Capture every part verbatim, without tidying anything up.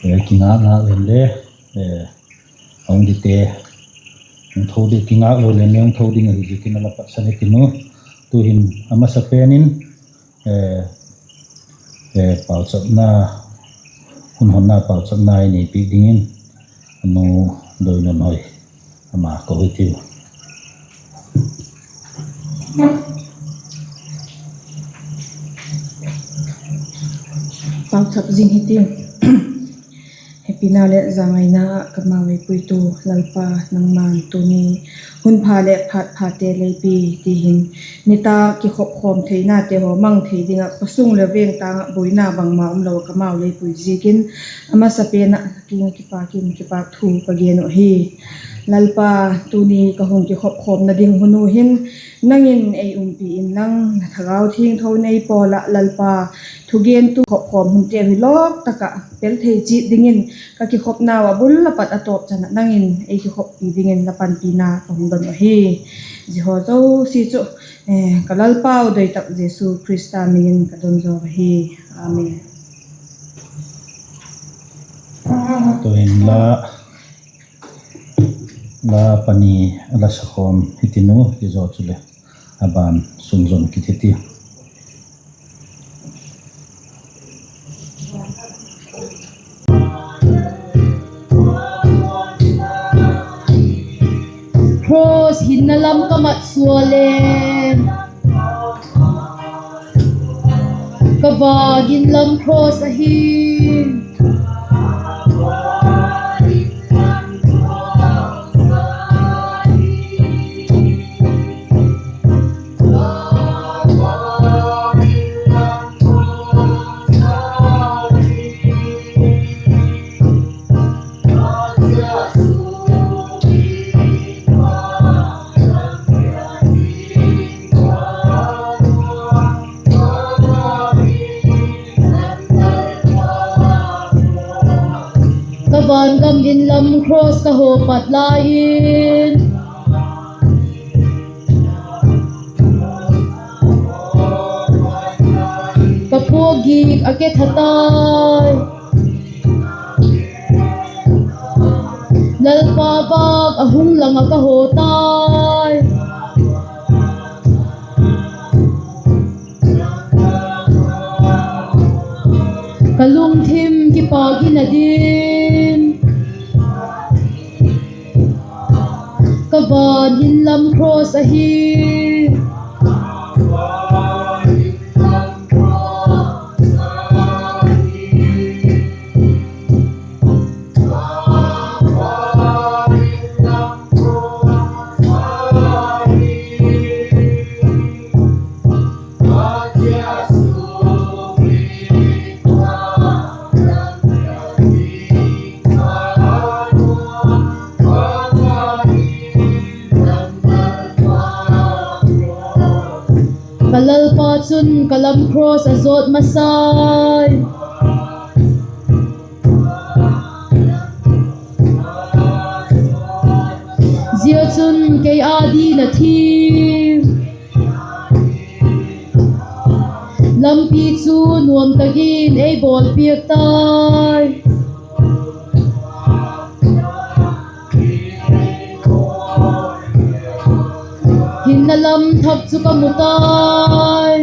Kingâk ngâk leng le, a hung dite, hung tho ding, kingâk lo leng le hung tho ding ahi ziakin a la patsan i tin u. Tu'hin a masapen in, pauchapna, hun honna pauchapna i neipiak dingin a nu Doinunhoi ama ko hitiu. Pauchap zing hitiu. Hepina leh zangaina ah ka mau ei puitu Lalpa, nangma'n tuni hun pha leh phat phate lei pi ti hin, nitâk kikhopkhawm theinate haw mang thei ding ah khawsung leh veng tâng ah buaina bangma umlo ah ka mau lei pui ziakin, a masapen ah la kiang ah kipak in kipâk thu ka gen uh ahi. Lalpa, tuni ka hung kikhopkhawmna ding hun u hin, nang in ei umpi inlang, la Thagau Thiangtho in ei pawl ah Lalpa, thugentu khopkhawm hunteu hi lawk tak ah pel thei chiat dingin, ka kikhopnau a bul a pat a tawp chan ah nang in ei kikhoppi dingin la panpina ka hung don uh ahi. Zia haw zosia chu ka Lalpau doi tak Jesu Khrista min in ka don zaw ahi. Amen. Tu'hin la, la pani a la sakhawm hitiu, tizaw chuleh a ban sunzawm kit hitiu. Cross hinna lam ka mat sual le, ka vâk in lam cross ahi. Ka van gam in lam cross ka haw pat lai in, ka puak gik a ke tha tai. Lalpa vâk a hung lang ah ka haw tai. Ka lungthim kipâk in a dim, ka van in lam cross ahi. Ka Lalpa chun ka lam cross a zawt masai. Zia chun kei â ding a thi, lampi chu nuam tak in ei bawl piak tai. Hinna lam thak chu ka mu tai.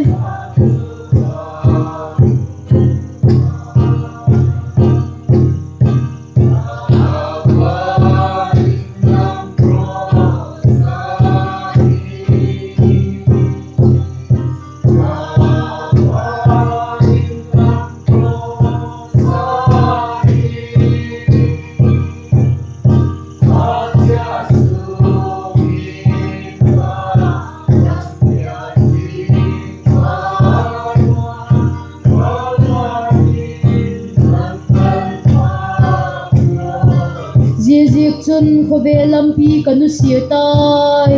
Ziaziakchun khawvel lampi ka nusia tai.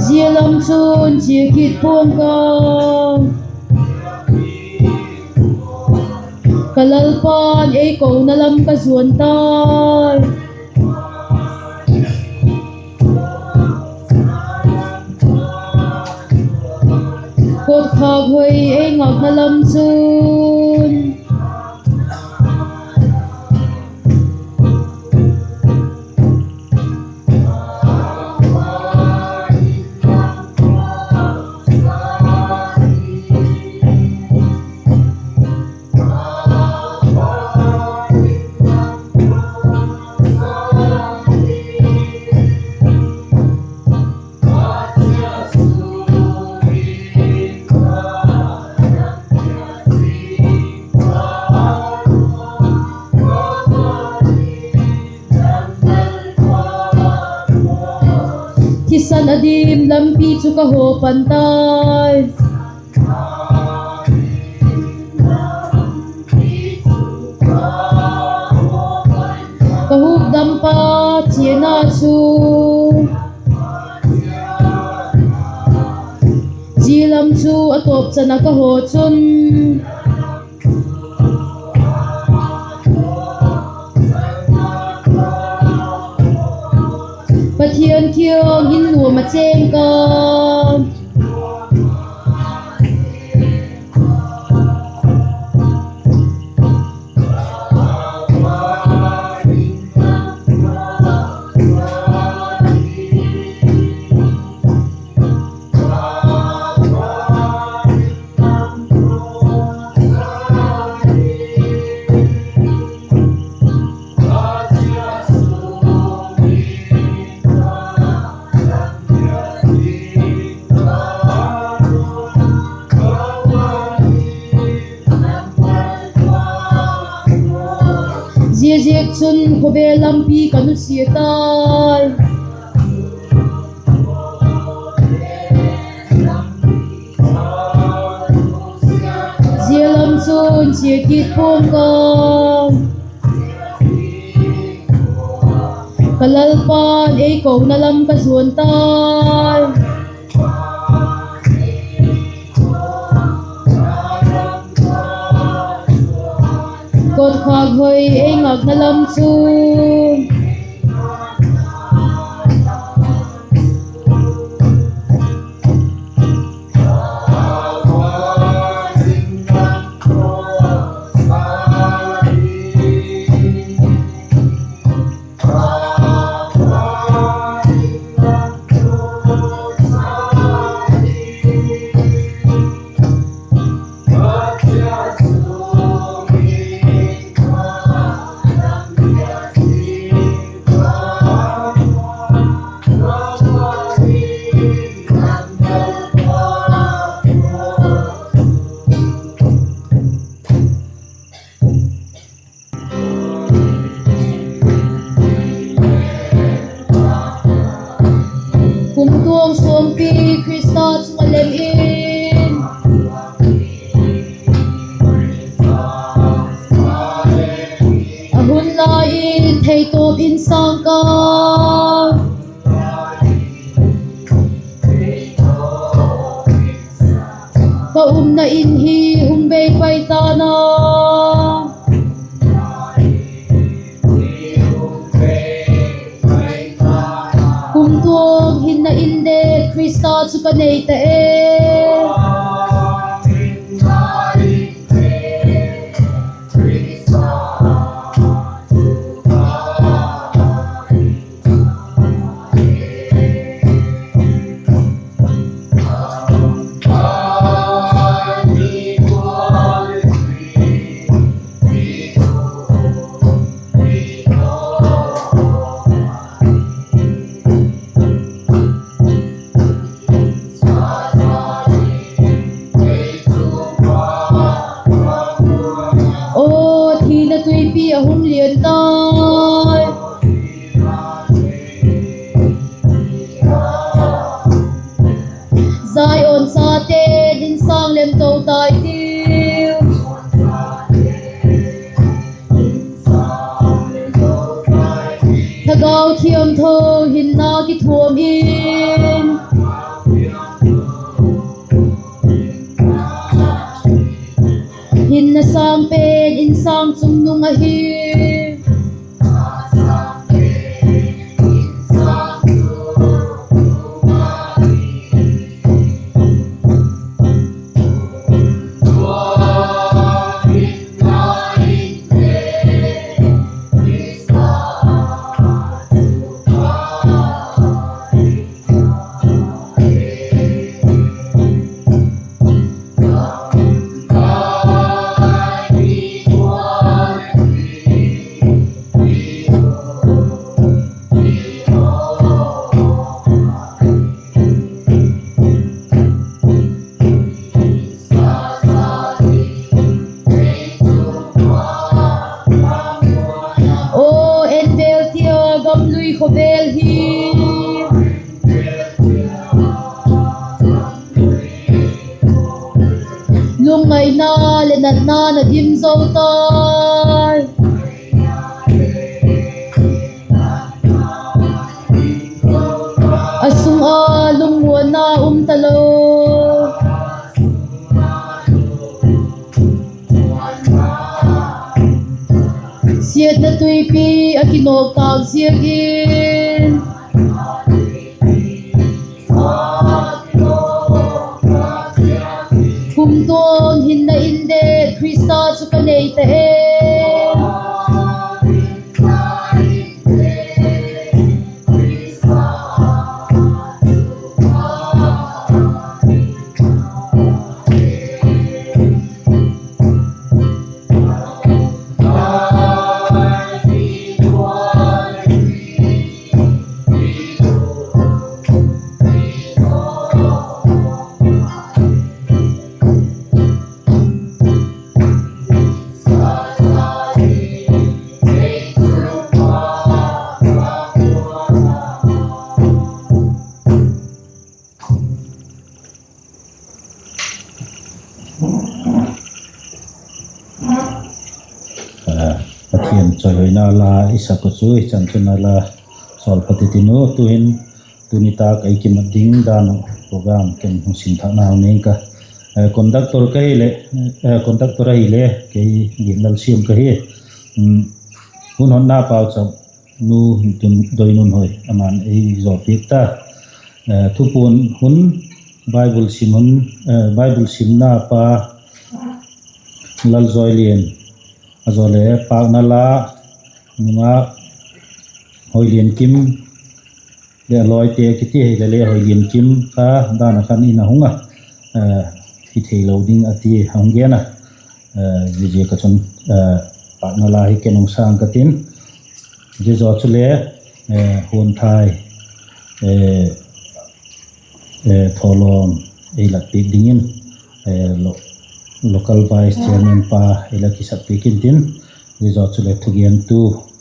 Zia lam chun chia kit pua'ng ka, ka Lalpa'n ei kona lam ka zuan tai. Kotkhak hoi ei ngâkna lam chun thisan a dim lampi chu ka haw pan tai. Ka hukdampa chiana chu zia lam chu a tawp chan ah ka haw chun Pathian kiang in nuam a chêng ka. Ziaziakchun khawvel lampi ka nusia tai. Zia lam chun chia kit pua'ng ka. Ka Lalpa'n ei kona lam ka zuan tai. Kotkhak hoi ei ngâkna lam chu Kumtuang suangpi Khrista chung ah lem in, a hun lai in theitawp in sâng ka. Ka umna in hi hung bei pai ta'n a. Kumtuang hinna in det Khrista chu ka nei ta e. Aw thina tuipi a hung lian tai. Zion chate'n insâng lem to tai tiu. Thagau Thiangtho hinna kithuam in, hinna sâng pen insâng chungnung ahi. Lungngaina leh natna na dim zo tai. A sung a lungmuanna um talo. Siatna tuipi a kinawk tâk ziakin, kumtuang hinna indet Khrista chu ka nei ta hen. Pathian chawihoina la i sak uh chu i chan chun a la sawl phat i tin u. Tuhin, tuni tâk ei kimat ding dan uh program ken hung sim thâkna nei ing ka. Conductor ka hile, conductor ahile kei Ginlalsiam ka hi. Hun hotna pauchap nu Doinunhoi, ama'n ei zawpiak ta. Thupuan hun, Bible simna pa Lalzawilian, a zaw le pâkna la nungak Hoiliankim, leh a lawite kiti hile le Hoiliankim kha dan a khan in a hung a, hi theilo ding a ti a hung gen a. Ziaziak a chun pâkna la hi ken hung sâng ka tin. Ziazaw chule Huanthai Thawlawm ei lat piak dingin, local vice chairman pa ei la kisap piak intin, ziazaw chule thugentu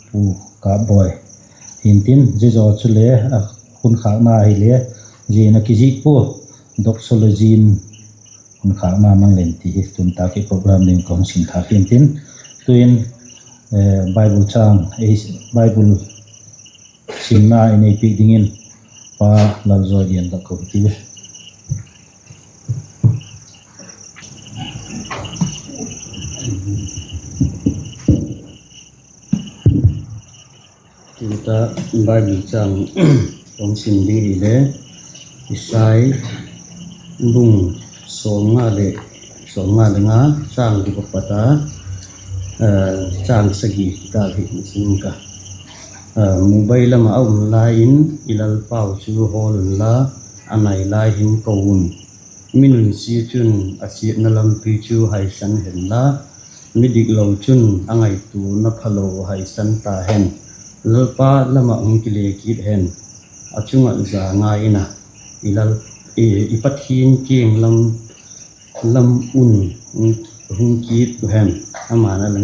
Pu Kapboi hintin, ziazaw chule hun khâkna hile, zia in a kizik pua, doxology in hun khâkna mang len ti hi tuni tâk i program ding ka hung sim thâk hintin, tuin Bible châng, Bible simna i nei piak dingin Pa Lalzawilian la ko ti ve. Tuta Bible châng hung sim ding hile, Isai bung sawmnga leh, sawmnga leh nga, châng guk a pat a châng sagi ta hi sim ka. Mubai lam ah a um lai in i Lalpau chu hawl unla, a nai lai hin ko un. Mi nunsia chun a chiatna lampi chu haisan henla, mi diklo chun a ngaituana phalo haisan ta hen. Lalpa lam ah hung kile kit hen, a chung ah za ngai in a, i Pathian kiang lam un hung kit u hen, ama'n a la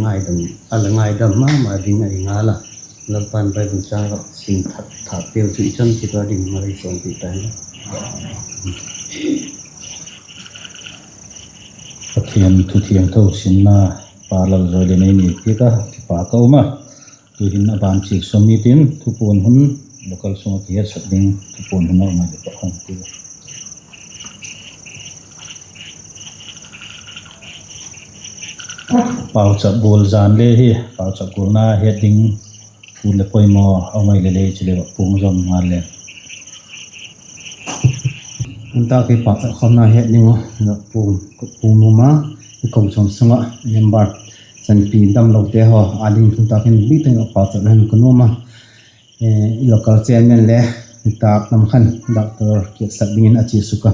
ngaidam ma ma ding ahi ngal a. Lalpa'n Bible châng a sim thâkteu chu i chan kit a ding malei sawmpi ta hen. Pathian thu thiangtho simna Pa Lalzawilian ei nei piak a kipak a um a, tuhin a ban chiak sawm intin, thupuan hun, local sung ah kihetsak ding thupuan hun a um a leh ka hung ti. Pauchap gual zan le hi, pauchap gualna het ding pu leh poimaw a um ai le lei chule puang zom ngal le. Hun tak hi pauchap khawmna het ding u, puang, puang nuam a, i kochuam sung ah member chanpi damlote haw â ding hun tak hin bit in pauchap hen ka nuam a. I local chairman le nitâk lam khan doctor kiatsak dingin a chia suk a,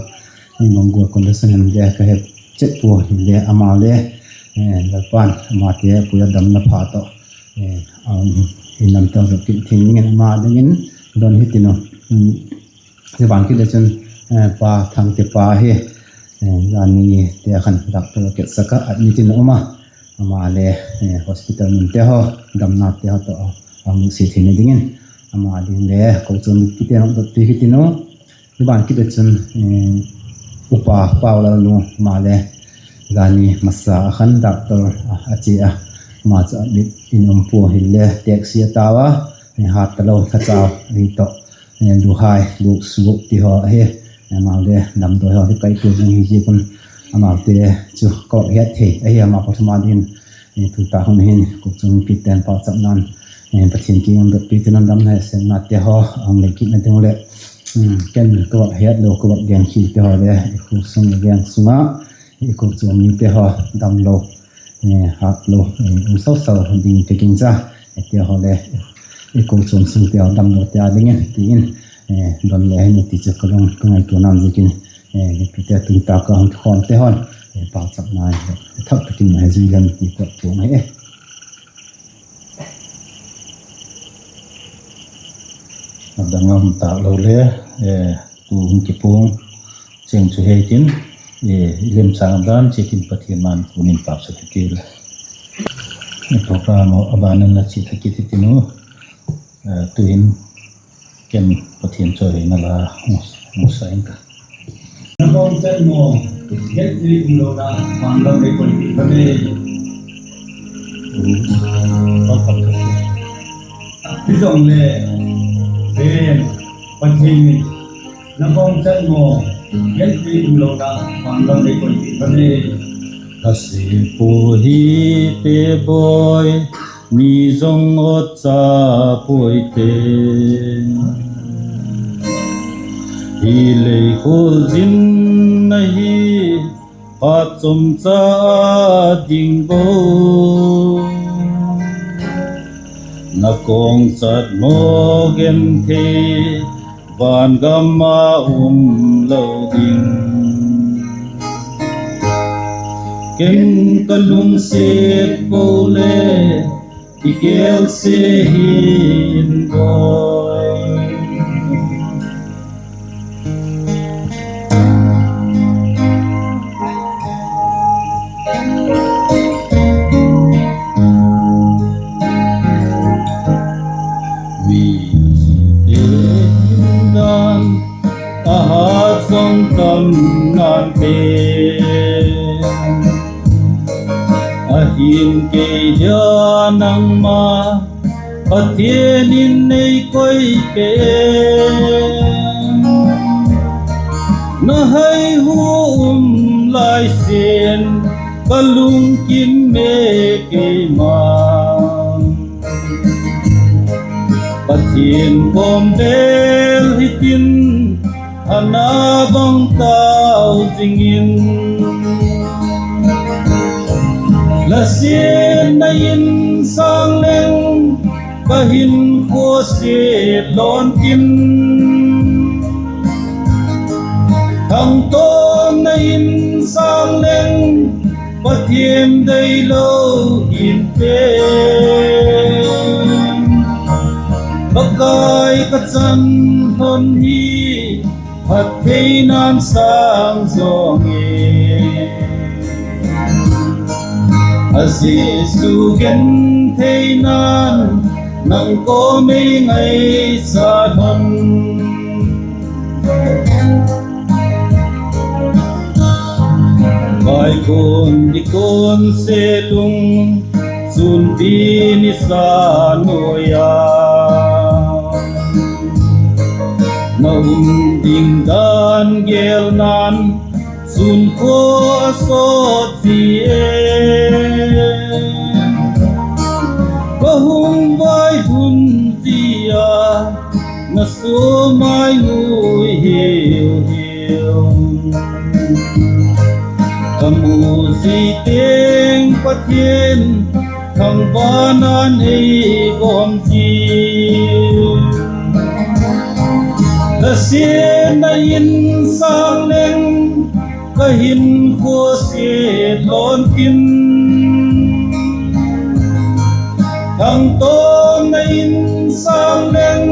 i manggual condition le ka he chet pua hile ama le, Lalpa'n amate pui a damna pha tawh, i namteu zot kit thei dingin ama dingin don hitin u. Zia ban kit le chun Pa Thangte pa hi, zani te khan doctor kiatsak a admit in a um a, ama le hospital minte haw, damnate haw tawh a nusia theina dingin ama ding le kochuam mipite nok dot piak hitin u. Zia ban kit le chun Upa Paulal nu, ama le Zani masa a khan doctor a chia a, ama chu admit in um pua hile taxi a tau a, hat talo thacha hi tawh, luhai luk suk ti haw ahi, amau le damdawi haw hi kaitua zing hi ziak un, amaute chu ka het thei ahi, ama pathum a dingin, tu tak hun hin Kukchuam mipite'n pauchapna'n, Pathian kiang in dotpi tin, damna hepina te haw a hung lei kitna ding uh leh, ken ka vak hetlo ka vak gen khial te haw le, i khua sung i veng sung ah, i kochuam mite haw damlo, hatlo, um sau sau ding ka gingcha, ti haw le, i kochuam sungte haw damlo te a dingin ti in, don le hin ti chu ka lung ka ngaituana'n ziakin, mipite tu tak a hung kikhawmte haw'n, pauchapna thak tak in ma he zui leng ti ka puang ahi. A dang a um tâk lo le, tu hung kipuang cheng chu hei tin, i lemchâng dan chiat in Pathian ma'n kun in pauchap i tiu le, i program a ban in la chiat thak kit i tin u, tu'hin ken Pathian chawina la hung sa ing ka. Na kawng chat maw, genthei umlo na, van gam lei koi ti ka nei. Hijongle, ven, Pathian in, na kawng chat maw, genthei umlo na, van gam lei koi ti ka nei. A si pua hi te bawi, ni zong awtcha puai te. Hi lei khualzin ahi, phat chomcha a ding bo. Na kawng chat maw genthei, van gam a um lo ding. Ken ka lungsiat po le, i gel se hin bawi. Mi chite hin dan a hat zong tam nante, ahi'n kei dia nangma Pathian in nei koi pen. Na hai hu um lai sin ka lungkim e keima. Pathian bawm bel hitin, a na bang tau zing in. La siatna in sâng leng, ka hinkhua siat lawn tin. Thangtawna in sâng leng, Pathian deilo hin pen. Pakai ka chan hon hi, phattheina'n sâng zawng e. A Jesu gentheina'n, nang kawm ei ngaisat hon. Vaikuan dikun se lung, sunpi ni sa nuai a. Na um ding dan gelna'n, sunkhua a sawt zi e. Ka hung vai hun zia, na suamai ngui hiu hiu. Ka mu zi teng Pathian, thangvâna'n ei bawm zi. Ka siatna in sâng leng, ka hinkhua siat lawn tin. Thangtawna in sâng leng,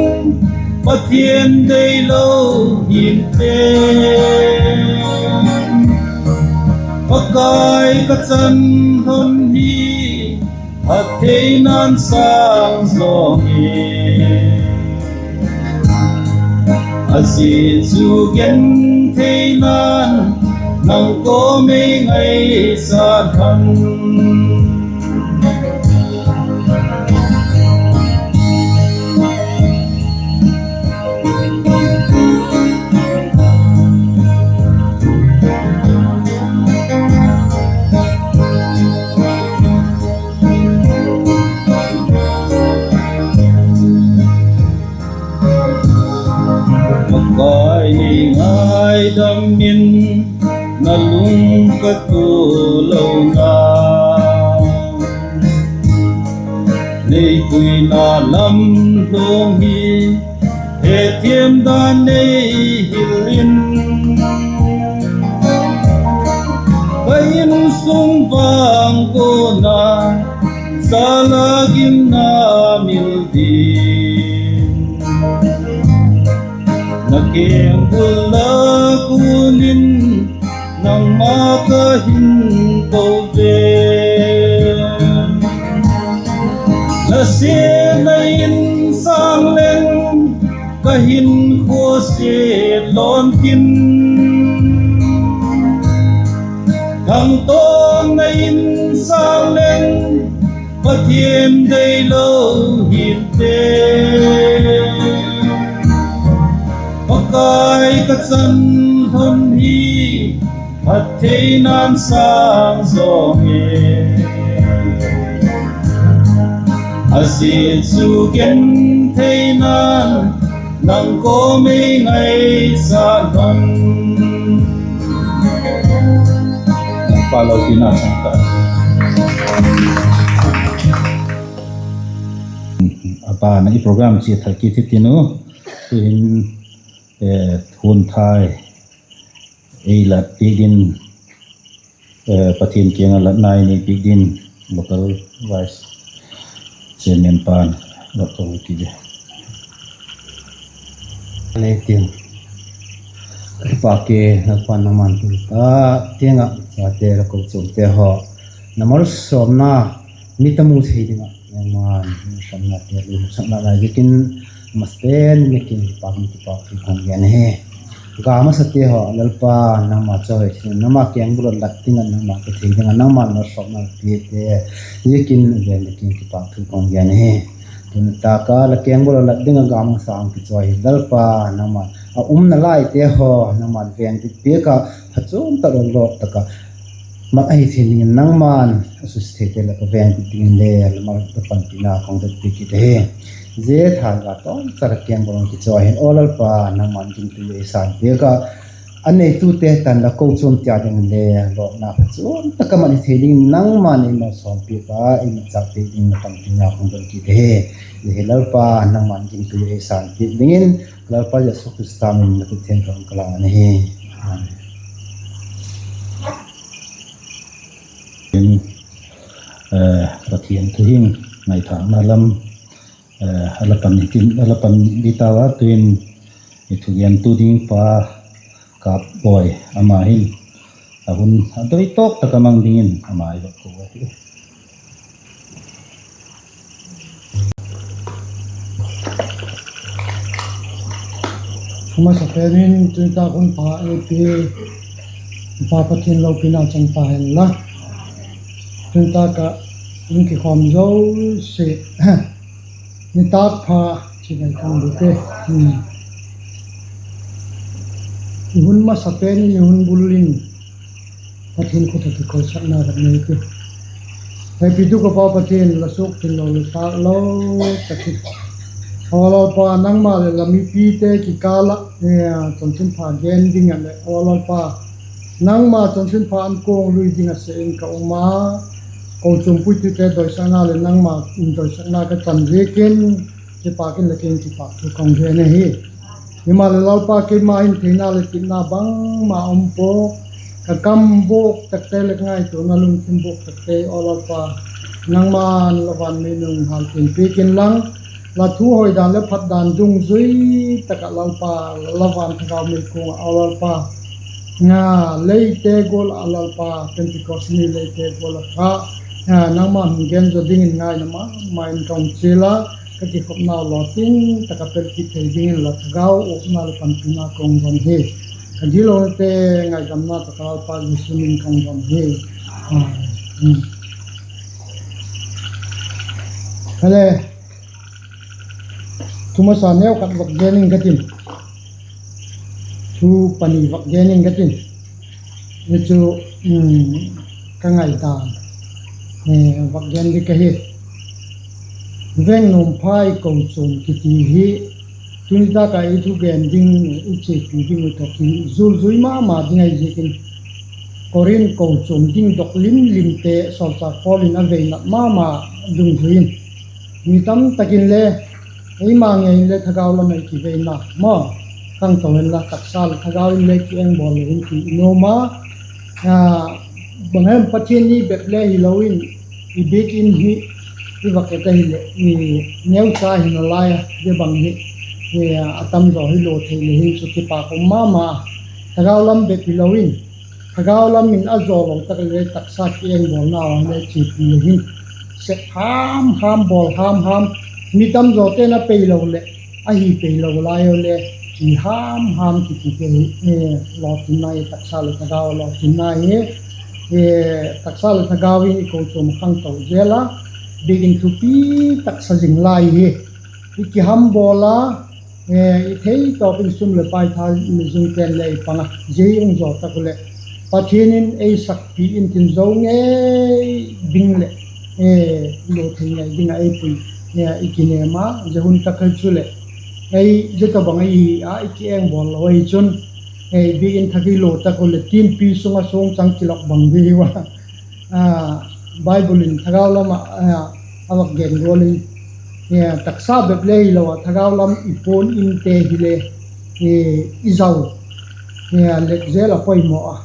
Pathian deilo hin pen. Pakai ka chan hon hi, phattheina'n sâng zawng e. A Jesu gentheina'n, nang kawm ei ngaisat han. Pakai, nei ngaidam in, na lung ka tu lo na, nei puina lam luang hi hethiam dan nei hil in, ka insung vang kona sala gimna mil ding, na kengbul la kun in nangma ka hin ko ve. Nasênna in sâng leng, ka hinkhua siat lawn tin, thangtawna in sâng leng, Pathian deilo hinte. Pakai, ka chan hon hi phattheina'n sâng zawng e, a zia chu gentheina'n nang kawm ei ngaisat han. Pa lopina chang ta. A ban ah i program chia thak kit hitiu. Tu'hin, eh, hun thai ei lat piak ding, eh, Pathian kiang ah latna ei nei piak ding, local vice chairman pa'n lat ko ti ve. Nei tin, pa ke, na pa nangma'n tu ta tiang ah chate la kochuamte haw, na malsawmna mit a mu thei ding ah nangma'n malsawmnate lungsamna lai ziakin, masapen in na kiang kipak in kipakthu ka hung gen ahi. Ga masate haw Lalpa, nangma chawi thei, nangma kengbul ah lat ding ah nangma ka thei ding ah nangma'n malsawmna piakte ziakin, a gen na kiang kipakthu ka hung gen ahi. Tuni tâk ah la kengbul ah lat ding ah ga masa hung kichoi hi Lalpa, nangma a umna laite haw nangma'n vêng dik piak ah, phachuam tak ah, lawp tak ah mat ahi thei dingin nangma'n a susia theite lak ah vêng dik dingin le la mal la panpina ka hung dot piak kit ahi. Zia tha ga tawmcha la kengbul ah hung kichoi hin, aw Lalpa, nangma'n gingtu ei sâng piak ah, a neitute tan la kochuam tia dingin le lawpna phachuam tak ah mat hi thei dingin nangma'n ei malsawm piak ah, ei matchâk piak dingin la panpina ka hung dot kit ahi. Zia hi Lalpa, nangma'n gingtu ei sâng piak dingin, Lalpa Jesu Khrista min in la khut thiang ka hung klang ahi. Amen. In, eh, Pathian thu hing ngaithâkna lam, eh, a la pan hitin, a la pan di tau a, tu'in i thugentu ding pa Kap Bawi, ama hin a hun a doi tawk tak a mang dingin ama i va ko ahi. Masapen in tuni tâk hun pha ei pia Pa Pathian lopina chang ta hen la. Tuni tâk ah hung kikhawm zosia, nitâk pha chi ngai kan du te. I hun masapen in, i hun bul in Pathian khut ah kikoisakna ka nei ti. Hepi tu ka Pa Pathian, la suak thinlo, la sâklo tak hi, aw Lalpa, nangma leh la mipite kikâl ah chanchinpha gen ding ah leh, aw Lalpa, nangma chanchinpha an kuang lui ding ah se in ka um a, kochuam puitute doisakna leh nangma in doisakna ka chan ziakin, kipâk in la kiang kipakthu ka hung gen ahi. Himaleh Lalpa, keima hin theina leh kitna bangma um pua, ka kam buak takte leh ka ngaituana lungthim buak takte, aw Lalpa, nangma'n la van mei nung hâltin piak inlang, la thu hoi dan leh phat dan dungzui tak ah Lalpa, la van thagau meikuang ah, aw Lalpa, nga leite gual ah Lalpa, Pentecost ni leite gual ah kha, nangma'n hun gen zaw dingin ngaina ma ma in ka hung chial a, ka kikhopnau lawting tak ah pel kit thei dingin la thagau ukna leh panpina ka hung don hi. Ka gilonate ngaidamna tawh ka Lalpa Jesu min ka hung don hi. Amen. Hale, thu masa neu khat vak gen ing ka tin. Thu pani vak gen ing ka tin. Hi chu, um, ka ngaidan, eh, vak gen ding ka hi. Veng Nuamphai Kochuam kiti hi, tuni tak ah i thugen ding, i chiapi ding uh tawh kizul zui ma ma ding ahi ziakin, Korinth kochuam ding dok lim limte sawlchâk Paul in a veinat ma ma dungzui in, mi tam tak in le, eima ngei in le thagau lam ah i kiveina maw, khangto hen la, taksa leh thagau in le kiengbawl lo in ti i nuam a, a, bang hem Pathian ni bep le hilo in, i biakin hi i vak et ahileh, neucha hi nalai a, zia bang hi, a tamzaw hi lo thei le hin chu kipak um ma ma a, thagau lam bep hilo in, thagau lam in a zaw lo tak le taksa kiengbawlna a le chiapi le hin, sep ham ham, bawl ham ham, mi tamzawte'n a peilo leh, ahi peilo lai u le, chi ham ham kiti te hi, lawtinna hi, taksa leh thagau lawtinna hi, taksa leh thagau in i kochuam khangto zel a, biakin thupi tak sa zing lai hi. I kihambawl a, i theitawp in sum leh pai tha, mizungte'n le i pang a, zia hung zaw tak u leh, Pathian in ei sakpi in tin zo ngei ding leh, lo thei ngei ding ah ei pui, i kinêm a, zia hun tak ah chuleh, ei zia tawhbang ahi a i kiengbawl lo ahi chun, biakin thak i lo tak u leh tinpi sung ah suangchang kilawk bang di hiu a. Bible in thagau lam ah, a vak gen gual in, taksa bep le hilo ah thagau lam i puan inte hile, i zau let zel a poimaw a.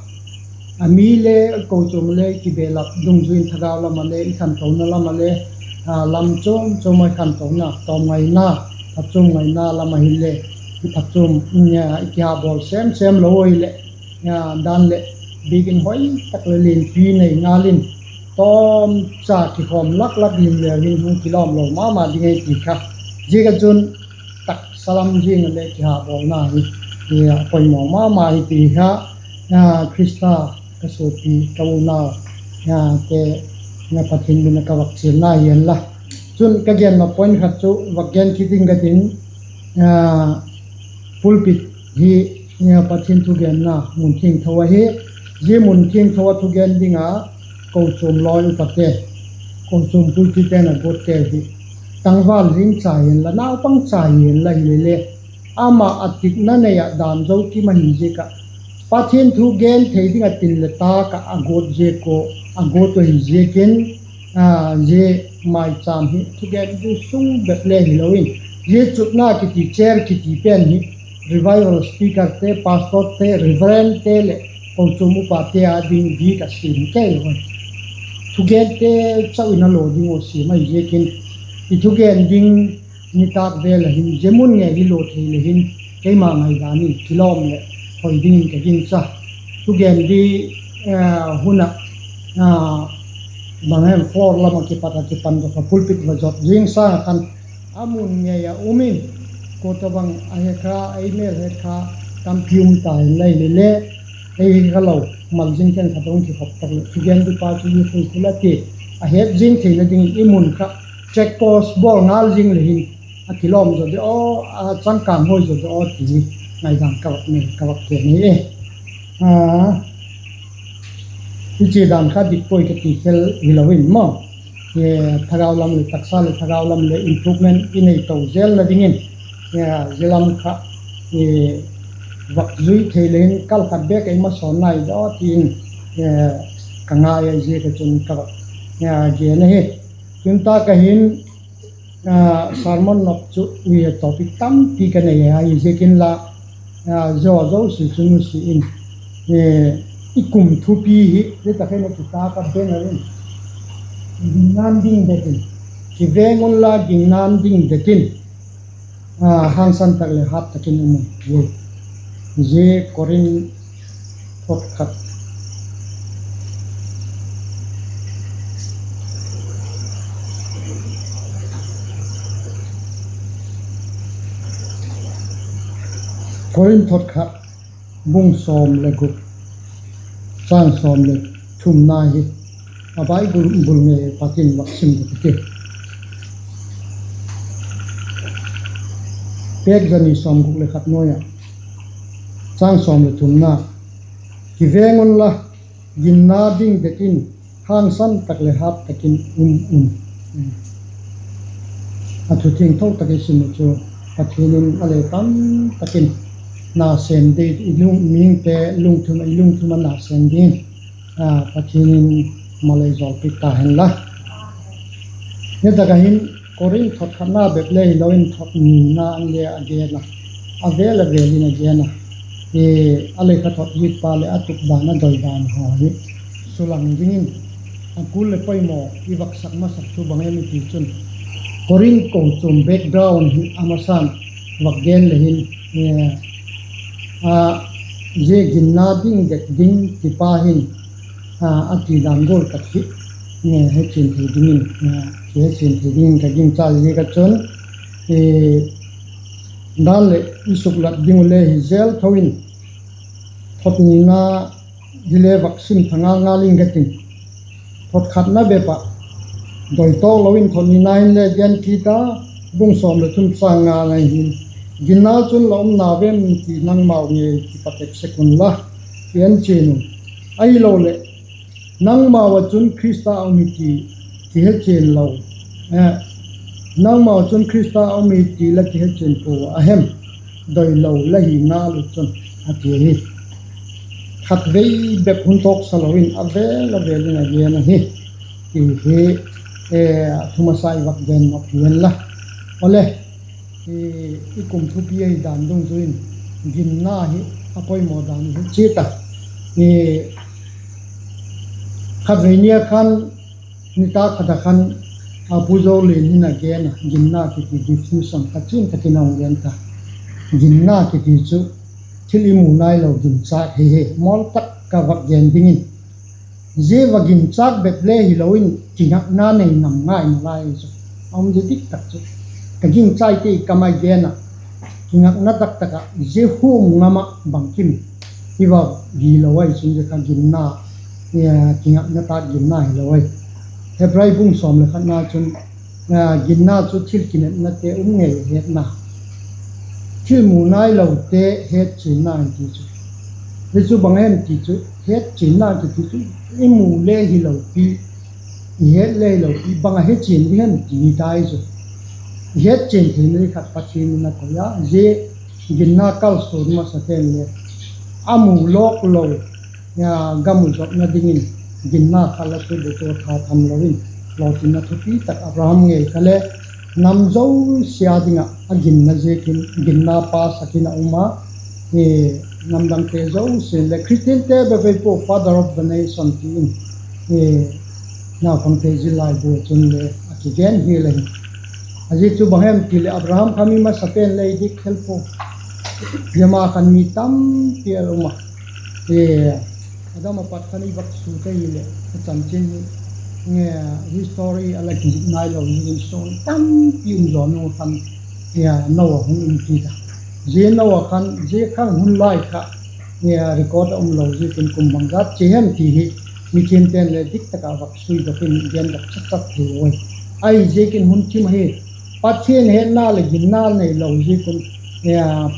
A mi le kochuam le kibelap dungzui in thagau lam ah le i khantona lam ah le, lam chuam chuam ah i khantona, tawm ngaina, phatchuam ngaina lam ahileh, i phatchuam, i kihabawl sêm sêm lo ahileh, dan leh biakin hoi tak leh lianpi nei ngal in, tawmcha kikhawm lak lak lim leu hin hung kilawm lo ma ma ding ahi ti kha. Ziak ah chun taksa lam zing ah le kihabawlna hi a poimaw ma ma hi ti kha, Khrista ka suapi ka unaute, Pathian min a ka vak chialna hi hen la. Chun ka genna point khat chu vak gen kit ing ka tin, pulpit hi Pathian thugenna mun thiangtho ahi. Zia mun thiangtho ah thugen ding a kochuam lawi upate, kochuam pulpit ten a guatte hi tangval zing cha hi hen la, naupang cha hi hen la hile le, ama a tikna nei ah dan zo kim ahi ziak ah, Pathian thu gen thei ding ah tin leh tak ah a guat ziak uh, a guat uh hi ziakin, zia maicham hi thugen ding sung bep le hilo in, zia chutna kiti, chair kiti pen hi revival speakerte, pastorte, reverendte leh kochuam upate â ding bik a siam kei lo ahi. Thugente chau in a law ding uh siam ahi ziakin, i thugen ding nitâk vêl a hin zia mun ngei hi law thei le hin, keima ngaidan in kilawm leh hoi dingin ka gingcha. Thugen di hun ah, bang hem floor lam ah kipat ah kipandok ah pulpit va zot zing sâng ah khan, a mun ngei ah um in, kua tawhbang a he kha, ei mêl het kha, tampi um ta in la hile le, ei hi kha lo, mal zing khenkhat hung kikhop tak leh thugen dipa chu i pui khul a ti, a het zing theina dingin i mun kha check post bawl ngal zing le hin, a kilawm zaw de aw, a changkâng hoi zaw de aw ti hi ngaidan ka vak nei, ka vak gen hi e. I chia dan kha dik puai ka ti khel hilo in maw, thagau lam leh taksa leh thagau lam leh improvement i nei to zelna dingin, zia lam kha vak zui thei le hin kal khat bêk ei masawn nai daw ti in ka ngai a, ziak a chun ka vak gen ahi. Tun tak ah hin sermon nop chu topic tampi ka nei ahi ziakin la, zia zosia chu nusia in, i kum thupi hi zia tak hin a kitak a banner in, ginna'n ding det in, kiveng unla ginna'n ding det in, hangsan tak leh hat tak in um un. Zia Korinth thot khat Korinth thot khat bung sawm le guk, châng sawm le thumna hi a Bible bul ngei Pathian vak sim ding ka ti. Pêk za ni sawmguk le khat nuai ah, châng sawm le thumna, Kiveng unla, ginna ding det in, hangsan tak leh hât tak in um un. A thu thiangtho tak i sim u chu, Pathian in a le tam tak in na sêm ding, i lung, mihingte lungthim, i lungthim a na sêm dingin, a, Pathian in malei jawlpiak ta hen la. Hi tak ah hin Korinth thot khatna bep le hilo in thot nina in le a gen a, a vêl a vêl in a gen a. A lekha thot zikpa leh a tup dan, a doi dan haw hi sulang dingin a kul leh poimaw i vak sak masak chu bang em i ti chun, Korinth kochuam background hi a masan vak gen le hin, zia ginna ding det ding tipa hin a ti dan gual tak hi hechian thei dingin, kihechian thei dingin ka gingchai ziak ah chun, dan leh i suklat ding uh le hi zel tho in, thot nina hi le vak sim tha ngal ngal ing ka tin. Thot khatna bep ah doi tawk lo in thot nina in le gen kit a, bung sawm leh thum châng nga na hin, Ginna chun la umna vem ti nangmau ngei kipatek sek unla, ti en chian un. Ahiloleh, nangmau ah chun Khrista a um hi ti kihechian lo, nangmau chun Khrista a um hi ti la kihechian pua a hem? Doilo la hi ngal uh chun, a ti hi. Khatvei bep hun tawksa lo in a vêl a vêl in a gen ahi, ti hi a thu masa i vak gen nop hi hen la. Awle, i kum thupi ahi dan dungzui in, ginna hi a poimaw dan hi chiat a. Khatvei ni a khan, nitâk khat a khan, a Pu Zolian hin a gen a, ginna kiti definition ka chian tak in a hung gen ta. Ginna kiti chu thil i mu nailo ginchâk hi hi, mawl tak ka vak gen dingin, zia va ginchâk bep le hilo in kingakna nei ngam ngai nalai chu a um di dik tak chu. Ka gingchaite kam a gen ah, kingakna tak tak ah zia hum ngam ah bangkim i va hilo ahi chun zia kha ginna, kingakna tak ginna hilo ahi. Hebrai bung sawm leh khatna chun, ginna chu thil kinepnate um ngei hetna, thil mu nailote hetchianna hi ti chu. Hi chu bang hem ti chu, hetchianna kiti chu i mu le hilo pi, i het le hilo pi bang a hechian ding hem ti hi tai chu. I hetchian theina ding khat Pathian in a koi a, zia ginna kalsuan masate'n le a mu lawk lo, gam uh zotna dingin ginna khat la chu de chu tha tham lo in, lawtinna thupi tak Abraham ngei kha le nam zosia ding ah a ginna ziakin ginna pa sak in a um a, namdangte zosia'n le Khristiante bep ei pua, Father of the Nation ti in, naupangte zil laibu chun le a kigen hial ahi. A zia chu bang hem ti leh Abraham kha mi masapen le i dik khel pua. Zia ma khan mi tampi a um a. Adam a pat khan i vak sut ahileh a chanchin hi, history a la kizik nailo zing in suan tampi um zaw nung khan Noah hung um kit a. Zia Noah khan zia khan hun lai kha record a um lo ziakin kum bangzat chia hem ti hi mithiamte'n le dik tak ah vak suidok in gendok chat chat thei ui. Ahiziakin hun thim ahi, Pathian hetna leh ginna neilo ziak un,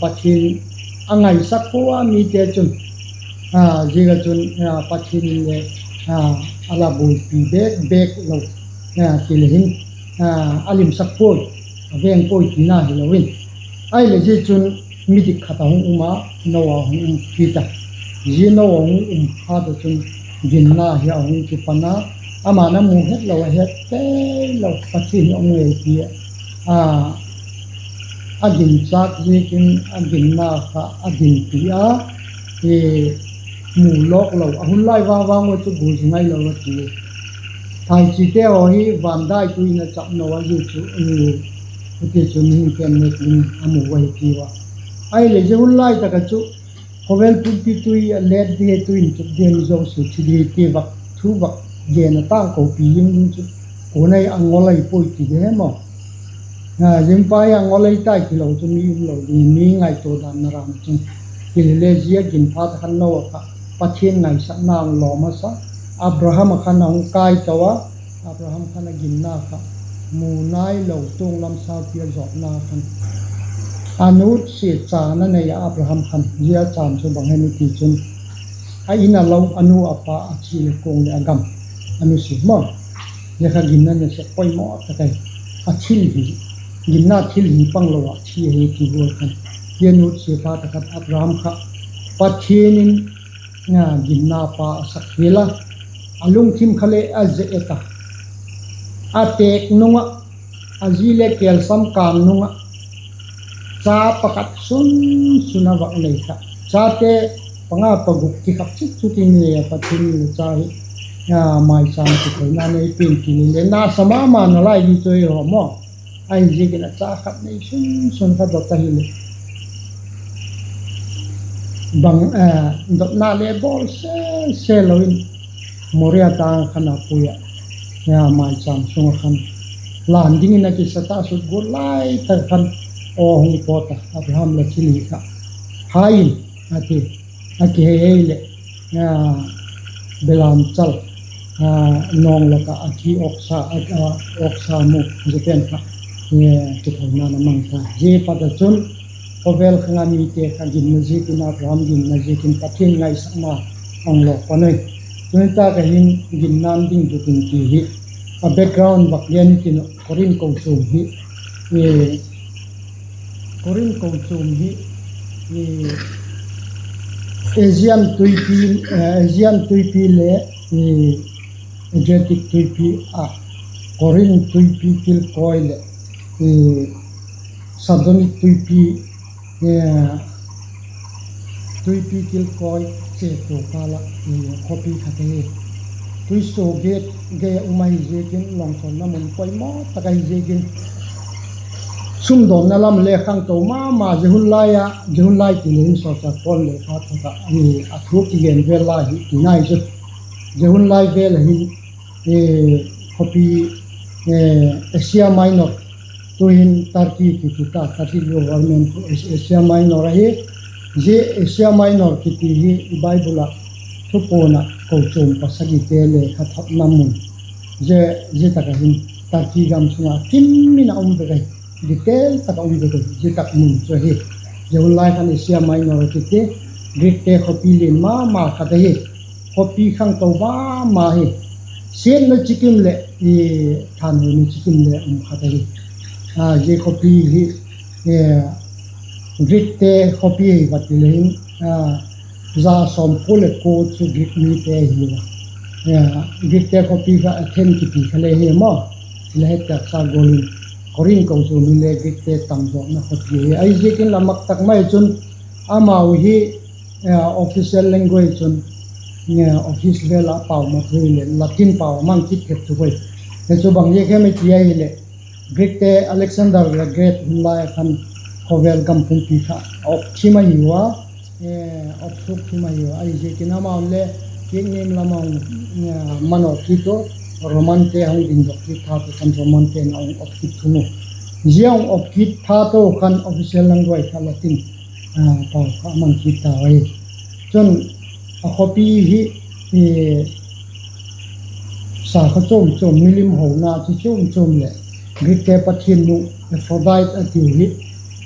Pathian a ngaisak pua a mite chun, ziak ah chun Pathian in le a la buaipi bêk bêk lo, ti le hin, a limsak puai, a veng puai tina hilo in. Ahileh zia chun midik khat a hung um a, Noah hung um kit a. Zia Noah hung um phat ah chun ginna hi a hung kipan a, ama'n a mu het lo, a het tei lo Pathian hi a um ngei ti a, a ginchâk ziakin a ginna kha a dinpi a, mu lawk lo, a hun lai vang vang ua chu bu zi ngailo a ti. Thaichite haw hi van dai tui in a chap no a zia chu, huti chu mihingte'n nêk ding a mu ahi ti ua. Ahileh zia hun lai tak ah chu khawvel pumpi tui a let di, tui in chuk di, mi zosia thi di ti vak thu vak gen a ta, kopi zing ding chu kua'n a ngol ahi puai ti di hem aw. Zia pa hi a ngol ahi tai tilo chu mi umlo ding, mi ngaitua dan na ram chun Hilele zia gin phat ah khan Noah kha Pathian ngaisakna a hung lawm a sa, Abraham ah khan a hung kâi to a, Abraham khan a ginna kha mu nailo tuang lam saupi a zawtna khan a nutsia chan a nei a, Abraham khan. Zia chan chu bang hem i ti chun, a in a lo, a nu a pa, a thi leh kuang leh a gam a nusia maw. Zia kha ginna nasep poimaw tak ahi. A thil hi, ginna thil hi panglo ah thi ahi ti gual khan. Zia nutsia phat ah khan Abraham kha Pathian in ginna pa a sak hial a, a lungthim kha le a ze et a, a têk nung ah, a zi le kêlsam kâng nung ah, cha pakhat sun sun a vak nei kha. Chate panga paguk kikhap chik chu ti ni a, Pathian in le cha hi maichâm kithoina nei pen ti le nasa ma ma nalai di chu i haw maw. Ahiziakin a cha khat nei sun sun kha dot ahileh bang, dotna le bawl sese lo in, Moria tâng khan a pui ah, maichâm sung ah khan lân dingin a kisa ta sut gual lai tak khan aw hung pawt a, Abraham la thil hi kha hai in, a ti, a kihei ei leh, belam chal, nawng lak ah a thi awksa, awksa mu, zia pen kha kithoina a mang ta. Zia pat ah chun khawvel khang a mite kha ginna ziakin, Abraham ginna ziakin Pathian ngaisakna a hung lawm pan ui. Tuni tak ah hin ginna'n ding duk in ti hi a background vak gen i tin, Korinth kochuam hi, Korinth kochuam hi Aegean tuipi, Aegean tuipi le Adriatic tuipi ah, Korinth tuipi kilkawi leh Sardenik tuipi, tuipi kilkawi chetu kâl ah khawpi khat ahi. Tuisuagiat gei ah um ahi ziakin, lawngsawnna mun poimaw tak ahi ziakin, sumdawnna lam le khangto ma ma. Zia hun lai ah, zia hun lai ti le hin sawlchâk Paul lekha thak ah a thu kigen vel lai hi ti nai chu, zia hun lai vel ah hin khawpi Asia Minor, tu'hin Turkey kiti ta, Turkey government Asia Minor ahi. Zia Asia Minor kiti hi i Bible ah Thupuan ah kochuam pasagite lekha thotna mun, zia tak ah hin Turkey gam sung ah kim in a um vek ahi, detail tak ah um vek ahi. Zia tak mun chu ahi. Zia hun lai khan Asia Minor a kiti, Greekte khawpi lian ma ma khat ahi. Khawpi khangto ma ma hi. Siatna chikim leh thanhoina chikim le um khat ahi. Zia khawpi hi Greekte khawpi hi va ti le hin, za sawmkua leh kua chu Greek mite hi a. Greekte khawpi kha Athens kiti kha le hi maw. Hile het tak sa gual in Korinth kochuam hile Greekte tam zawkna khawpi hi. Ahiziakin la mak tak mai chun amau hi official language chun, office vel ah pau mat hile Latin pau a mang kit thei chu ui. Hi chu bang ziak hem i ti ahileh, Greekte Alexander the Great hun lai ah khan khawvel gam pumpi kha a op thim ahiu a, op suak thim ahiu a. Ahiziakin amau le Greek nim lam a hung manaw kit u, Romante a hung dingdok kit phat u khan Romante'n a hung op kit thung u. Zia hung op kit phat u khan official language kha Latin pau kha a mang kit tau ahi. Chun a khawpi hi sakhaw chuam chuam, milim hona chi chuam chuam leh Greekte pathian nu Aphrodite a tiu hi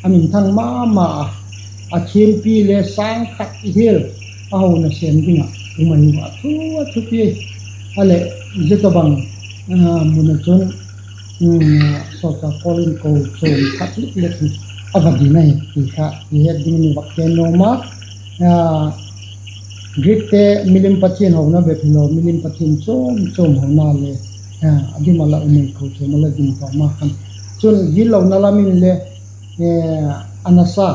a minthang ma ma a, a thiampi le sâng khat i hial a hona sêm ding ah um ahi a, thu a thupi a. A leh zia tawhbang mun ah chun sawlchâk Paul in kochuam khat lek lek hi a va din ahi ti kha i het dingin i vak gen nuam a. Greekte milim pathian hona bep hilo, milim pathian chuam chuam hona le a dim a la um ei, kochuam a la ding tawh ma khan. Chun gitlona lam in le a nasa,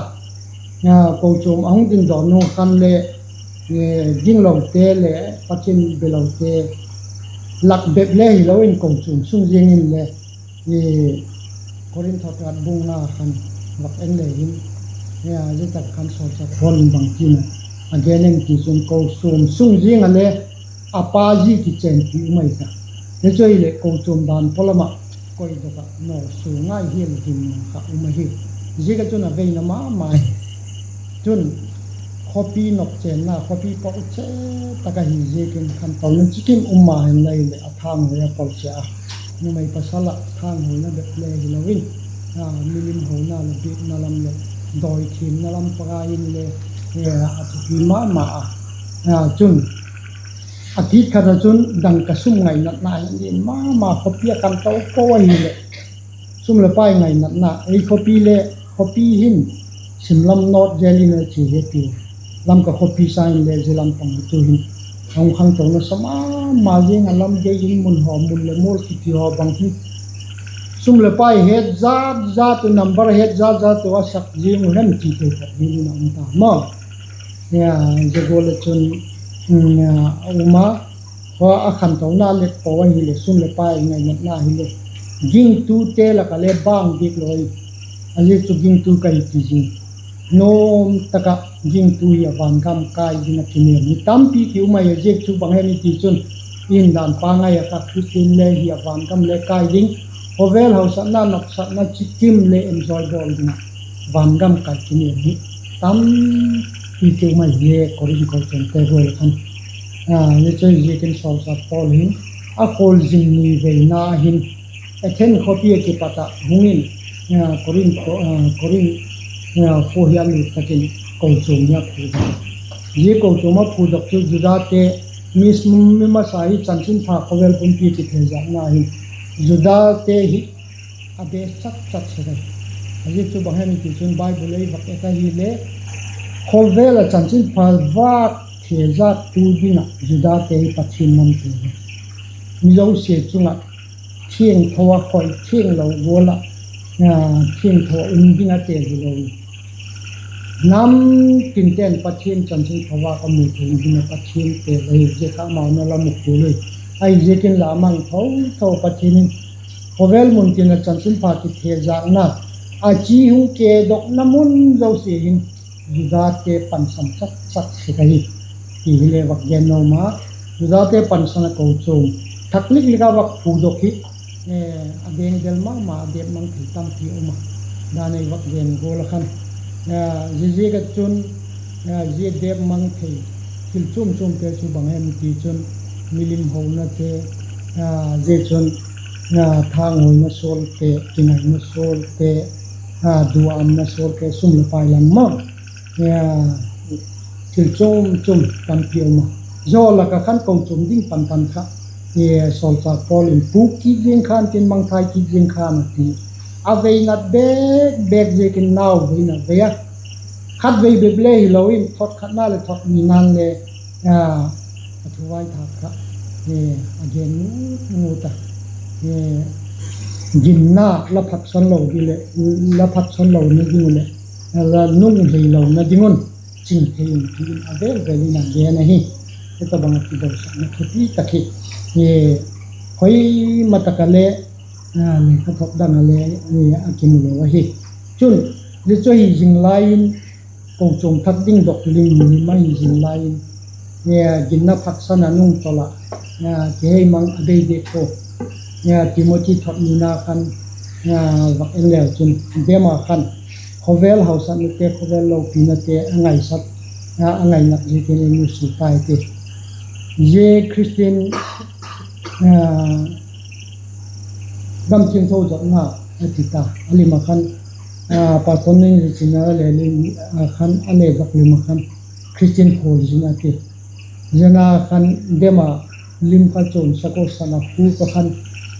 kochuam a hung dingdok nung khan le ginglote leh pathian belote lak bep le hilo in kochuam sung ziang in le Korinth thawkhat bung nga khan vak en le hin, zia tak khan sawlchâk Paul in bangtin a gen em ti chun, kochuam sung ziang ah le a pa zi kichênpi um ahi kha. Hi chu ahileh kochuam dan pawlam ah koidok ah nawsua ngai hial ding kha um ahi. Ziak ah chun a veina ma ma hi. Chun khawpi nop chenna, khawpi pau che tak ahi ziakin khantouna chikim um ma hen lai leh a thanghuai a pau che a. Numei pasal ah thanghuaina bep le hilo in, milim hona leh biakna lam leh dawi thiamna lam panga in le a thupi ma ma a. Chun, a kit khat ah chun dangka sum ngainatna hi lian ma ma, khawpi a khanto pau ahileh, sum leh pai ngainatna, ei khawpi le, khawpi hin sim lam nawt zel in a chia hi tiu. Lamka khawpi sâng in le zia lam pang hi tu'hin a hung khangto nasa ma ma ziang a, lam gei in mun haw, mun leh mual kiti haw bang hi sum leh pai het zat zat uh, number het zat zat uh a sak ziang uh hem ti thei tak dingin a um ta maw. Zia gual ah chun a um a, a khantona let pau ahileh sum leh pai ngainatna hileh, gingtute lak ah le bang diak lo hi. A ziak chu gingtu ka hi ti zing, nuam tak ah gingtu hi a vangam kai ding ah kinem hi tampi ki um ahi. A ziak chu bang hem i ti chun, i hindan pangai ah kha Khristian le hi a vangam le kai ding, khawvel hausakna nopsakna chikim le enjoy bawl ding ah vangam kai kinem hi tampi ki um ahi e, Korinth kochuamte gual ah khan. Zia chu ziakin sawlchâk Paul hin a khualzin ni veina hin Athen khawpi ah kipat ah hung in, Korinth, Korinth khua hi a lut tak in kochuam hi a phudok. Zia kochuam a phudok chu Judate, mi, mi masa hi chanchinpha khawvel pumpi kithezâkna hin Judate hi a be chat chat sek ahi. A ziak chu bang hem i ti chun Bible ei vak et ahile, khawvel ah chanchinpha vâk thezâktu ding ah Judate hi Pathian nam ti hi mi zosia chung ah thiangtho a, khoi thianglo gual ah thiangtho a um ding a te hilo. Nam tinten Pathian chanchinpha vâk a mu thei ding a Pathian te ahi, zia kha amau na la mu kul ui. Ahiziakin la mang tho tho Pathian in khawvel mun tin ah chanchinpha kithezâkna a chi hung kedokna mun zosia hin Judate pansan chat chat sek ahi, ti hile vak gen nuam a. Judate pansan a kochuam thak lik lik a vak phudok hi a dengdel ma ma, a dep mang thei tampi um a, dan ei vak gen gual ah khan. Ziaziak ah chun zia dep mang thei thil chuam chuamte chu bang hem ti chun, milim honate, zia chun thanghuaina sawlte, kingaina sawlte, duamna sawlte, sum leh pai lam ma, thil chuam chuam tampi um a. Zia lak ah khan kochuam ding panpan kha sawlchâk Paul in puk kit ziang khan tin, mangthai kit ziang khan a ti. A vei nat bêk bêk ziakin nau vei nat vei a, khatvei bep le hilo in thot khatna leh thot nina'n le a thu vaithâk kha a gen ngut ngut a. Ginna la phatsan lo ding leh, la phatsan lona ding uh leh la nung theilona ding un ching thei in ti in a vêl vêl in a gen ahi. Hitabang ah kidosakna thupi tak hi khoima tak ah le lekhathot dang ah le a kimu lo ahi. Chun, zia chu hi zing lai in, kochuam thak ding dok lim lim ahi zing lai in, ginna phatsan a nung tol ah kiheimang a bei dek ua, Timothy thot nina khan vak en leu chun, Dema khan khawvel hausaknate, khawvel lopinate a ngaisak, a ngainat ziakin ei nusia tai ti. Zia Khristian gam thiangtho zotna a ti ta a lim ah khan, Pastor Ningzichin a le lim ah khan, a le vak lim ah khan, Khristian khualzin a ti. Zia na khan Dema lim kha chuan sak ua, sana khuk ah khan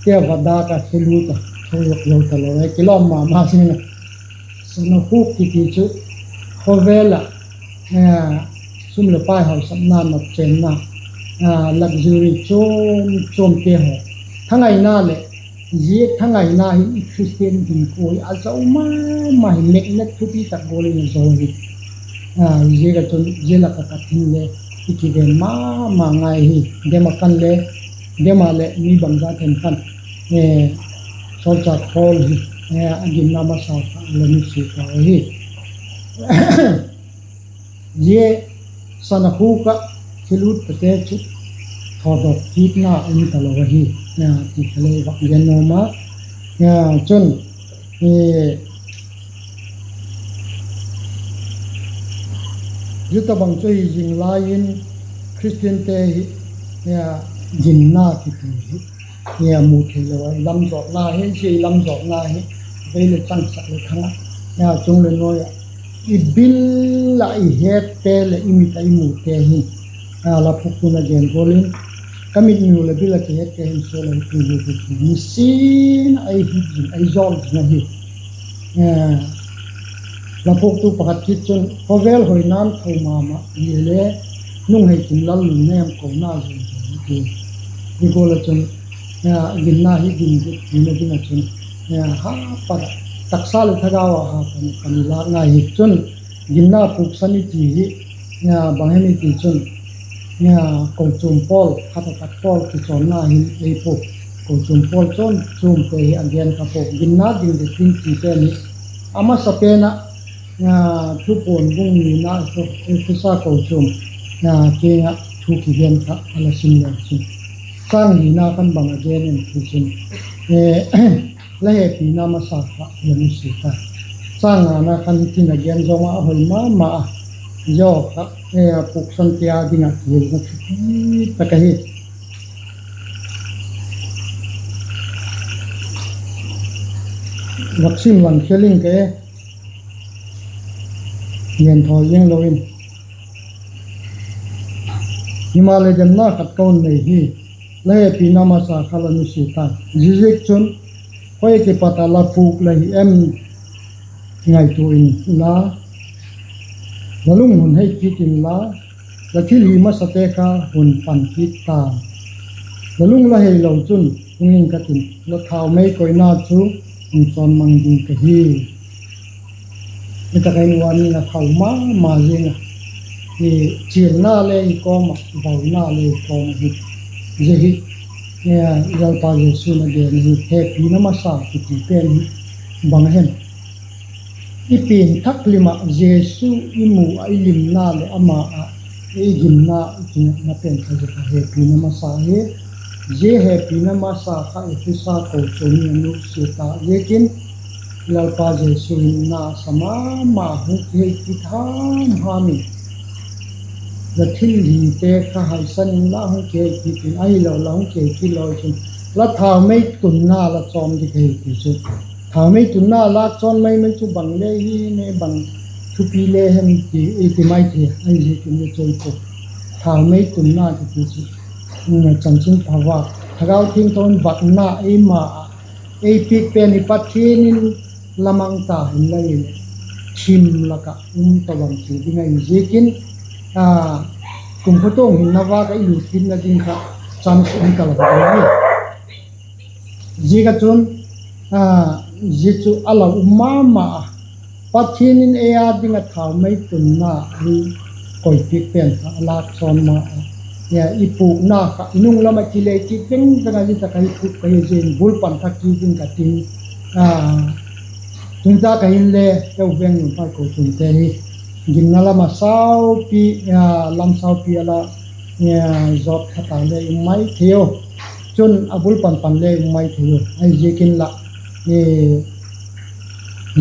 tia va dâk a, khelut a, tho zok zo talo e, kilawm ma ma zing a. Sana khuk kiti chu khawvel ah sum leh pai hausakna, nop chenna, luxury chuam chuamte haw, thangaina leh, zia thangaina hin i Khristian hinkhua hi a zo ma ma hi, magnet thupi tak gual in a zo hi. Ziak ah chun zia lak ah ka tin le i kiven ma ma ngai hi. Dema khan le, Dema leh mi bangzat hem khan sawlchâk Paul hi a ginna masa kha a la nusia ta ahi. Zia sana khuk ah khelut tate chu thawdawk kitna um talo ahi, ti kha le vak gen nuam a. Chun, Zia tawhbang chu hi zing lai in Khristiante hi ginna kiti hi mu theilo a, i lam zawtna hi, zia i lam zawtna hi vei leh chang, sak leh thang ah, chung leh nuai ah, i bil ah i hette leh i mit ah i mute hi, la phuaktu'n a gen gual in, ka mit mu leh bil ah kihette hin sual ahi ti hi, ti hi nisin a ei hip zing, ei zawl zing ahi. La phuaktu pakhat kit chun, khawvel hoina'n tho ma ma hile le, nung hei kim lal nunnem kona zing zing hi ti. Hi gual ah chun, ginna hi gin tina ding ah chun, ha pat ah, taksa leh thagau ah ha pan pan i lâk ngai hi chun, ginna puksan i ti hi bang hem i ti chun, kochuam pawl, khat a tak pawl kichawnna hin ei pua, kochuam pawl chuam chuamte hi a gen kha pua, ginna ding ding ti pen hi a masapen ah, Thupuan bung nina Ephesa kochuam kiang ah thu kigen kha a la sim leng chun, châng lina khan bang a gen em ti chun, la hepina masa kha la nusia ta. Châng ngana khan hitin a gen zawm a, a hoi ma ma a, zia kha puksan tia ding ah kihilna thupi tak ahi. Vak sim lang khel ing ke, gen thaw ziang lo in. Himaleh demna khat ka hun nei hi, la hepina masa kha la nusia ta. Ziaziakchun, khoi ah kipat ah la pûk la hi em, ngaitua inla, la lung hun hei kit inla, la thilhi masate kha hun pan kit ta. La lung la heilo chun hung ing ka tin, la thaumei koina chu hun chawn mang ding ka hi. Hi tak ah hin warning a thau ma ma ziang a, chialna le i kawm ah, vauna le i kawm ahi. Zia hi Lalpa Jesu'n a gen hi, hepina masa kiti pen hi bang a hem? I pian thak lim ah Jesu i mu ah i limna leh ama ah i ginna i kinepna pen kha zia kha hepina masa hi. Zia hepina masa kha Ephesa kochuam in a nusia ta ziakin, Lalpa Jesu in na sa ma ma hung kihei kit ham ham in, la thilhite kha haisan inla hung kihei kit in, ahilo la hung kihei kit lo chun, la thaumei tunna la chawn ding ahi ti chu. Thaumei tunna lâk chawn mai mai chu bang le hi ne, bang thupi le hem ti i ti mai thei ahi ziakin le choi pua. Thaumei tunna kiti chu, chanchinpha vâk, Thagau Thiangtho in vâkna eima ah ei piak pen hi Pathian in la mang ta hinla, thim lak ah um tawh bang ti ding ahi ziakin, kumkhuatuang hinna vâk ah i lut kitna ding kha chance um ta lo ding ahi. Ziak ah chun, zia chu a la um ma ma a, Pathian in ei â ding ah thaumei tunna hi koipiak pen kha a lâk chawn ma a, i pûkna kha i nung lam ah kile kit veng veng a, zia tak ah hi pûk ka hi, zia in bul pan thak kit ding ka tin, tuni tak ah hinle eu veng numei kochuamte hi ginna lam ah saupi, lam saupi a la zawt kha ta le um mai thei u, chun a bul pan pan le um mai thei u ahi ziakin lah,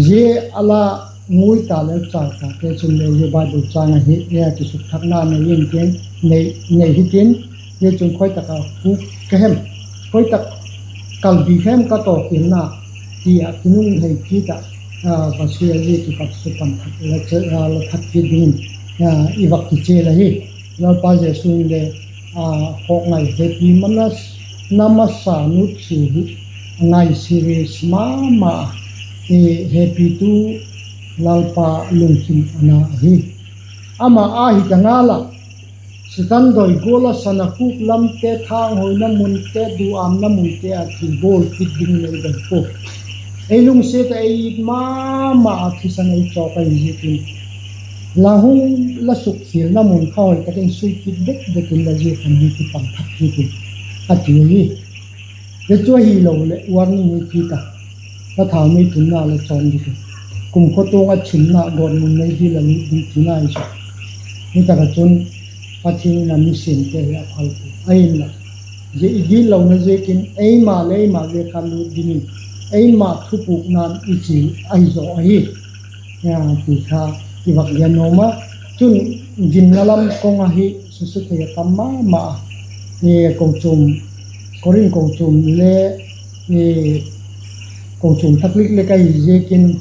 zia a la ngui ta leh châk tate chun le zia Bible châng ahi, kisukthakna nei intin, nei hitin, zia chun khoi tak ah pûk ka hem, khoi tak kalbi hem ka tawkna ti ah kinung hei kit ah, va sia zia kipat chu pan thak la thak kit dingin i vak kichial ahi. Lalpa Jesu in le, khawk ngai hepi mana, na masa nutsia hi a ngai serious ma ma a, hepitu Lalpa lungthim a na ahi. Ama ahi ta ngal ah, Setan doi gual ah sana khuk lamte, thanghoina munte, duâmna munte ah thi bawl kit dingin ei doi pua. Ei lungsiat ah ei it ma ma a thisan ei chawk ahi ziakin, la hung, la sukkhialna mun kha hoi tak in sui kit det det inla, zia khan hi kipan thak kit in, a ti ahi. Zia chu ahilo leh warning hi kit a, la thaumei tunna la chawn ding hi, kumkhua tuang ah chimna gawtmun nei dil a lut ding tina ahi chu. Hi tak ah chun Pathian in a misiamte hi a phal pua ahinla, zia i gitlona ziakin eima leh eima zia kha lut dingin eima thupukna'n i chia ahi zaw ahi, ti kha i vak gen nuam a. Chun ginna lam kong ahi, suse thei a tam ma ma a. Kochuam, Korinth kochuam le, kochuam thaklik le ka hi ziakin,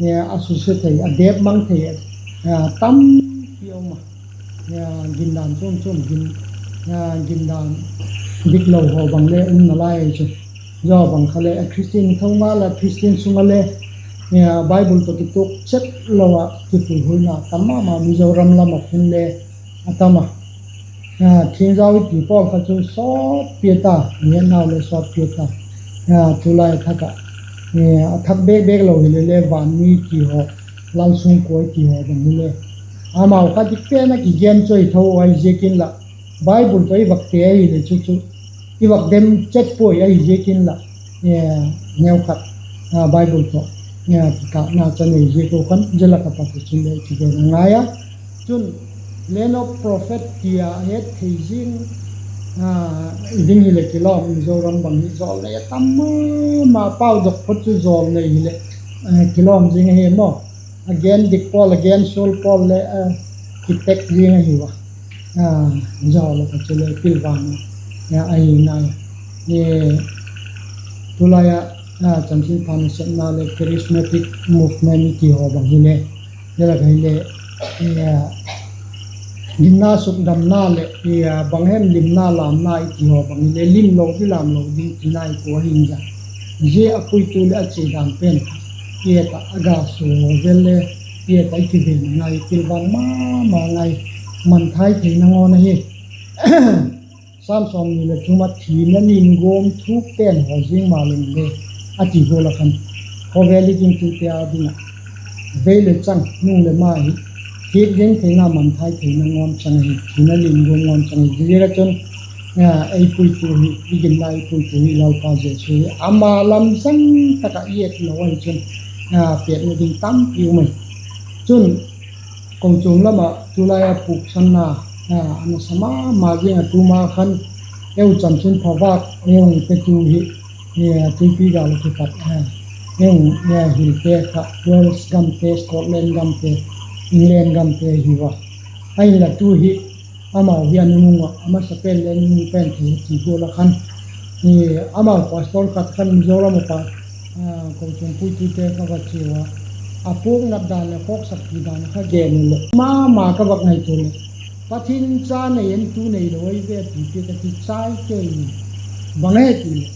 a suse thei, a dep mang thei tampi um a. Gindan chuam chuam, gindan diklo haw bang le um nalai chu. Zia bang kha le a Christian tho ngal a, Christian sung a le Bible tawh kituak chet lo ah kipuihuina tam ma ma Mizoram lam ah khun le a tam a. Thiangzau i ti pawl kha chu sawtpi ta, mi hetnau le sawtpi ta. Tulai a thak ah, a thak bek bek lo hile le, Vanmi ti haw, Lalsungkuai ti haw bang hile, amau kha dik pen a kigen chu ahi tho ahi ziakin lah, Bible tawh i vak te ahile chu chu, i vak dem chet puai ahi ziakin lah, neukhat Bible tawh kikâkna chan ei ziak u khan zia lak ah pat chun le kigen a ngai a. Chun, Land of Prophet ti a het thei zing ding hileh kilawm, Mizoram bang hi jawlnei a tam ma ma, pau dok phot chu jawlnei hileh kilawm zing ahi maw. A gen dik pawl, a gen sual pawl leh kitek zing ahiu a. Zia lak ah chule pilvang ahi nai. Tulai ah chanchinpha nasepna leh charismatic movement i ti haw bang hile, zia lak ah hile, ginna sukdamna leh bang hem limna lamna i ti haw bang hile, limlo ding lamlo ding tina i pua ahi zia. Zia a puitu leh a chia dan pen kha, i et ah a ga sua vel le, i et ah i kiven ngai, pilvang ma ma ngai, mangthai theina ngawn ahi. Sam sawmni leh thum ah thina limguam thuk pen haw zing maleng le, a ti gual ah khan, khawvel i gingtute â ding ah vei leh chang, nung leh ma hi, thiak ding theina, mangthai theina ngawn chang ahi, thina limguam ngawn chang ahi. Ziaziak ah chun, ei puitu hi, i ginna i puitu hi Lalpa Jesu hi, ama lam zang tak ah i et lo ahi chun, pêtna ding tampi um ahi. Chun, kochuam lam ah tulai a puksanna a nasa ma ma zing ah, tuma khan eu chanchinpha vâk ei hung petu hi, tuipi gâl ah kipat, ei hung hilte kha Wales gamte, Scotland gamte, England gamte hiu a. Ahinla tu hi amau hi a nunung ah, a masapen leh nunung pen thei ti gual ah khan, amau pastor khat khan Mizoram ah pa, kochuam puitute kha va chiau a, a puaknat dan leh khawksakpi dan kha gen u leh, ma ma ka vak ngaitua leh, Pathian in cha nei en, tu neilo ahi ve a ti ti ka ti chai kei. Bang e ti leh,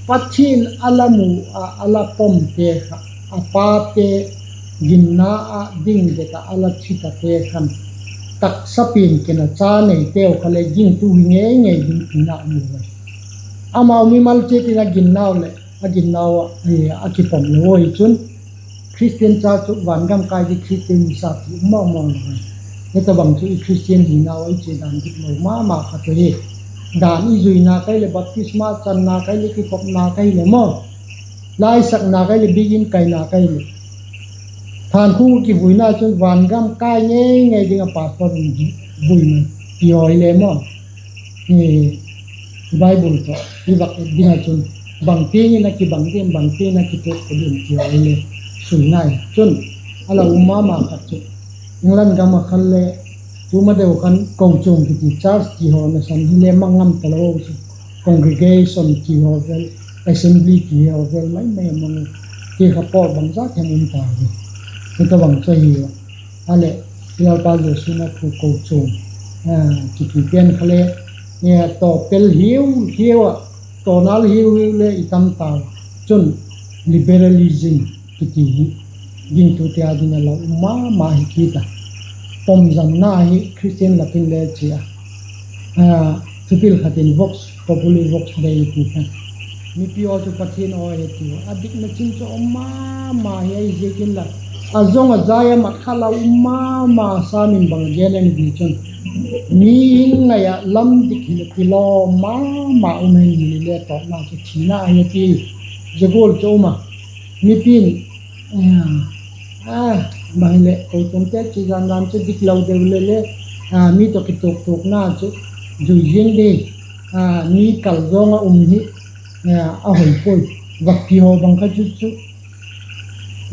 Pathian a la mu ah a la pomte kha, a pate ginna ah ding det ah a la thi tate khan, taksa pian ken a cha neiteu kha leh gingtu hi ngei ngei ding tina a mu ahi. Amau mimal chiat in a ginnau leh, a ginnau ah a kipom lo ahi chun, Christian cha chu vangam kai di Christian misa ti um ma ma lo ahi. Hitobang chu i Christian hinau ah i chia dan dik lo ma ma khat ahi. Dan i zuina kai leh, baptisma channa kai leh, kikhopna kai leh maw, laisakna kai leh, biakin kaina kai leh, thankhung kivuina chun vangam kai ngei ngei ding ah pastor in vui mai ti haw hile maw, Bible tawh i vak et ding ah chun, bangtiang in a kibang ding, bangtiang in a kituak ding ti haw hile, sui nai. Chun, a la um ma ma khat chu, England gam ah khan le, tuma deu khan kochuam kiti, church ti haw nasan hile mang ngam talo chu, congregation ti haw vel, assembly ti haw vel mai mai a mang, ti kha pawl bangzat hem um ta hi. Hitobang chu ahi a. A leh, i Lalpa Jesu'n a phu kochuam kiti pen kha le, tawpel hiu hiu ah, tawnal hiu hiu le i tam tau. Chun, liberalism kiti hi gingtute â ding ah la um ma ma hi kit a. Pomzamna hi Christian lak in le chia, thupil khat in vox populi vox Dei ti khan, mipi aw chu Pathian aw ahi ti a dikna ching chu um ma ma hi ahi ziakin la, a zong a zai a mat kha la um ma ma. Sam in bang gen em ti chun, mi in ngai ah lam dik hileh kilawm ma ma um hen, hile tawpna chu thina ahi ti. Zia gual chu um a, mipi'n, bang hileh kochuamte chia dan dan chu diklo deu le le, mi tawh kituaktuakna chu zui ziang di, mi kal zawng ah um hi a hoi puai, vak ti haw bang kha chu chu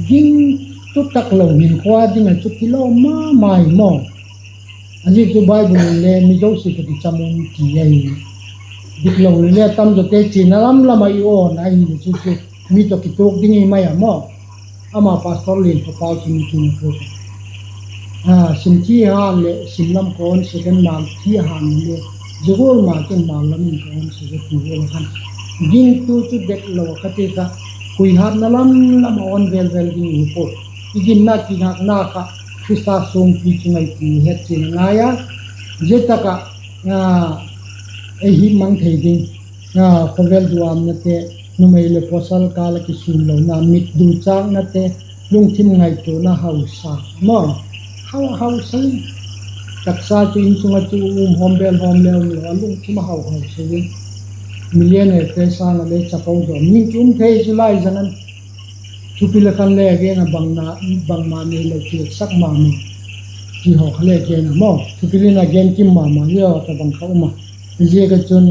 gingtu tak lo hinkhua ding ah chu kilawm ma ma hi maw. A ziak chu Bible in le mi zosia tawh kicham un ti ahi. Diklo le tamzawte chiana lam lam ah i awn ahile chu chu mi tawh kituak ding i mai a maw. Ama pastor lian kha pau chu mi tin a pua. Sim thi han leh sim lam ka awn sek in, mal thi han le zia gual ma chun mal lam in ka awn sek a ti gual khan, gingtu chu det lo a kha ti kha, kuihatna lam lam a awn vel vel ding i hi pua. I ginna kingakna kha Khrista suangpi chu ngai ti het chian a ngai a, zia tak ah ei himang thei ding, khawvel duâmnate, numei leh pawsal kâl ah kisûmlona, mit duchâknate, lungthim ngaituana hausa maw, hau hausa in, taksa chu insung ah chu um hawm bêl hawm le um lo a, lungthim a hau hausa in, millionnairete sâng ah le chapo daw mi chu um thei chu lai zang an. Thupi le khan le gen a, bangma neilo kisak ma ma ti haw kha le gen a maw, thupi le in a gen kim ma ma hi aw, tabang kha um a. Ziak ah chun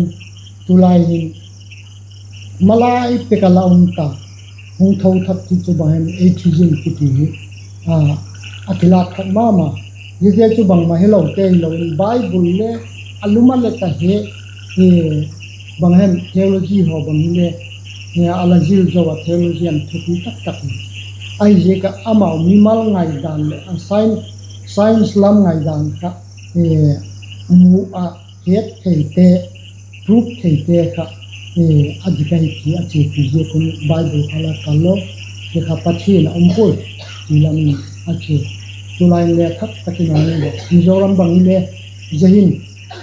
tulai hin malai pek a la um ta, hung tho thak ti chu bang hem, atheism kiti hi a kilâk thak ma ma. Ziate chu bangma helote hilo in Bible le a lum a le ta he, bang hem theology haw bang hile a la zil zo a, theology an thupi tak tak hi. Ahiziak ah amau mimal ngaidan leh a science lam ngaidan kha mu a, het theite, proof theite kha a dik ahi ti a chiapi ziak un Bible kha la kal lo, ti kha Pathian a um puai ti lam in a chia. Tulai in le thak tak in a um a, Mizoram bang hile zia hin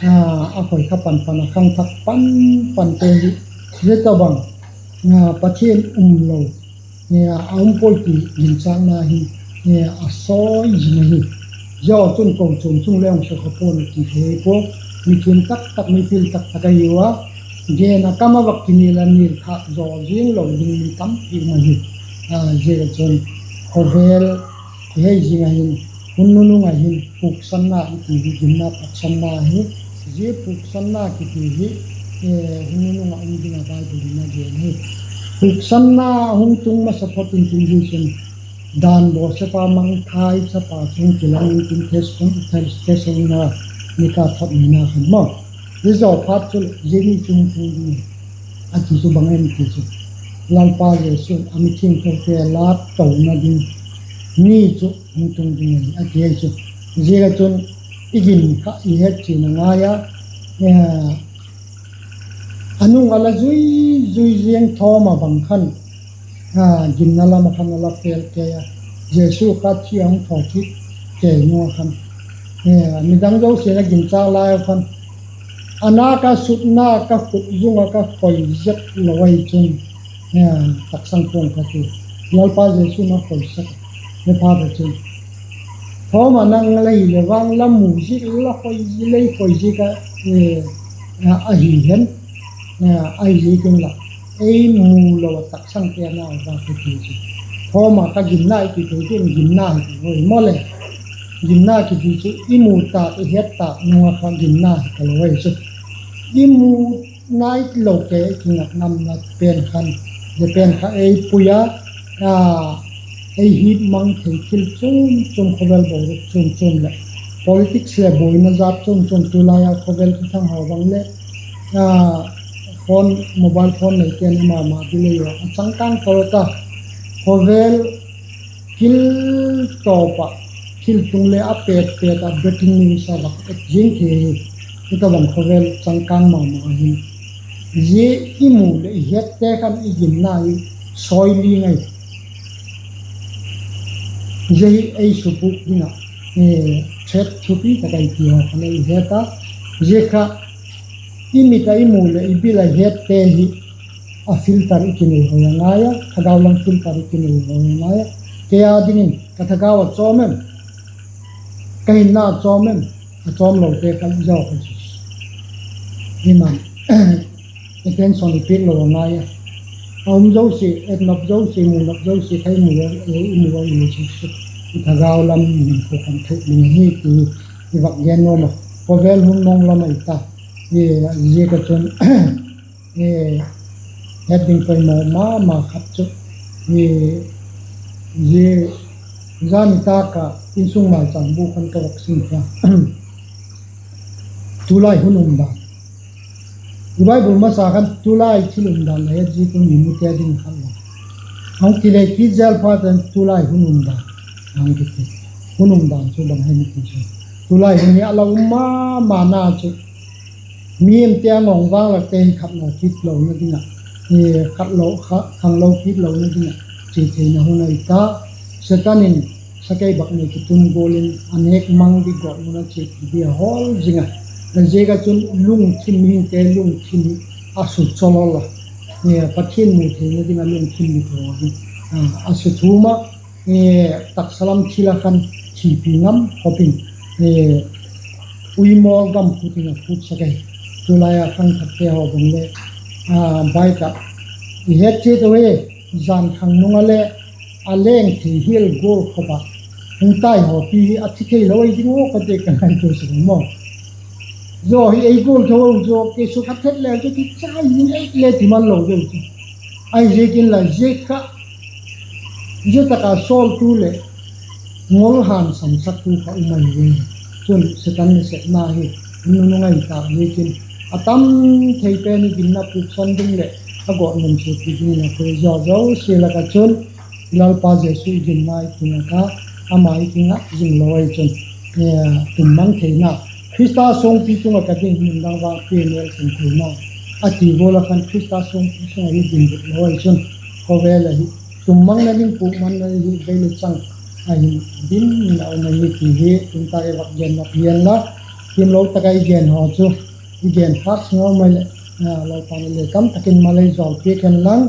a khoi kha pan pan a khang thak pan pante hi, zia tawhbang Pathian um lo a um puai ti ginchâkna hi a sawi zing ahi. Zia chun kochuam chung le hung sa kha pua'n a ti thei pua. Mithiam tak tak, mipil tak tak ahiu a, gen a kam a vak kinil a nil thâk zaw zing lo ding mi tampi um ahi. Zia chun khawvel kihei zing a hin, hun nunung a hin puksanna i ti hi, ginna puksanna hi, zia puksanna kiti hi hun nunung ah um ding a Bible in a gen hi. Puksanna hung tung masa phot intin, zia chun dan bawsepa mangthai chapa chu hung kilang intin, Thessalonika ni kâl thot nina khan maw, zia zaw phat chuleh zia ni chu hung tung ding a ti chu bang em ti chu, Lalpa Jesu'n a mithiangthote lâk tona ding ni chu hung tung ding ahi a ti ahi chu. Ziak ah chun i gin kha i het chian a ngai a, a nung a la zui zui ziang Thawma bang khan, ginna lam ah khan a la pêl kei a, Jesu kha thi a hung thaw kit kei nung ah khan, midang zosia'n a ginchâk lai ah khan, a nâk a sutna ka khut zung ah ka khoi zek lo ahi chun, taksang puang kha ti, Lalpa Jesu'n a khoi sek a, hi phat a chun, Thawma, nang la hileh vang la mu ziak, la khoi, lei khoi ziak a ahi hen, ahiziak inla, ei mu lo a taksangte a nau va ka ti chu. Thawma, ka ginna i ti thei ding, ginna hi ka lo hi maw le. Ginna kiti chu i mu tâk, i het tâk nung ah kha ginna hi ka lo ahi chu. I mu nai lo te i kingat namna pen khan, zia pen kha ei pui a, ei himang thei thil chuam chuam, khawvel boruak chuam chuam leh politics leh buaina zat chuam chuam, tulai a khawvel thuthang haw bang leh phone, mobile phone neite'n i ma ma delay a changkâng tawh ta, khawvel thil tawp ah, thil tung le a pet pet ah breaking news a vak et zing thei hi. Hi tabang khawvel changkâng ma ma ahi. Zia i mu leh i hette khan i ginna hi sawi ling ahi. Zia hi ei subûk ding ah threat thupi tak ahi ti haw kha le i het a. Zia kha i mit a i mu leh i bil a hette hi a filter i kinei hoi a ngai a, thagau lam filter i kinei hoi a ngai a. Kei â dingin ka thagau a chawm em, ka hinna a chawm em, a chawmlote kha i zaw kha chu, i man, attention i piak lo a ngai a. A um zosia, et nop zosia, mu nop zosia kha i mu a, i mu a, i mu chu, i thagau lam hinkhua khan thei ding ahi ti i vak gen nuam a. Khawvel hun mong lam ahi ta. Ziak a chun het ding poimaw ma ma khat chu, zia, zani tâk ah insung maichâm bu khan ka vak sim kha. Tulai hun umdan. I Bible masa khan tulai thil umdan la het ziak un i mute ding khat lo. Hung kile kit zel phat in tulai hun umdan a hung kiti. Hun umdan chu bang hem i ti chu, tulai hun hi a la um ma mana chu, mi himte a ngawng vang lak te hi khat lo kit lona ding ah, khat lo kha, khanglo kit lona ding ah chia theina hun ahi ta. Satan in sakei bak nei kitun gual in a nêk mang ding gawtmun a chia thei ding a hawl zing a. Ziak ah chun lungthim, mihingte lungthim a su chawlol a, Pathian mu theina ding ah lungthim ni tho hi a su thum a, taksa lam thil a khan thipi ngam khop in, uimawl gam khut in a khutsak ahi. Tulai a khangthakte haw bang le, bai tak i het chiat u hi, jan khang nung a le a leng thei hial gual khop ah hung tai haw pi hi a thi theilo ahi ding uh ka ti ka ngaitua sek maw. Zaw hi ei gual tho zaw kei sukha thet le chu kichai in ei le ti man lo deu chu. Ahiziakin la zia kha, zia tak a sawltu leh ngol hangsan saktu kha um ahi ve. Chun Satan nasepna hi nunung ahi tak ziakin, a tam thei pen i ginna puksan ding leh a gawtmun chiapi ding a koi zaw zosia lak ah chun, i Lalpa Jesu i ginna i kinga kha, ama i kinga zing lo ahi chun, tummang theina, Khrista suangpi chung ah ka ding mun dang vang pia mêl kin theina a ti gual ah khan Khrista suangpi chung ah i ding lo ahi chun, khawvel ahi, tummangna ding pukmanna hi vei le chang ahi, dim in a um ahi ti hi tuni tak i vak gen nop hian la, kimlo tak a i gen haw chu, i gen khâk sung a um ai leh, Lalpa'n a le kam tak in mal ei jawlpiak hen lang,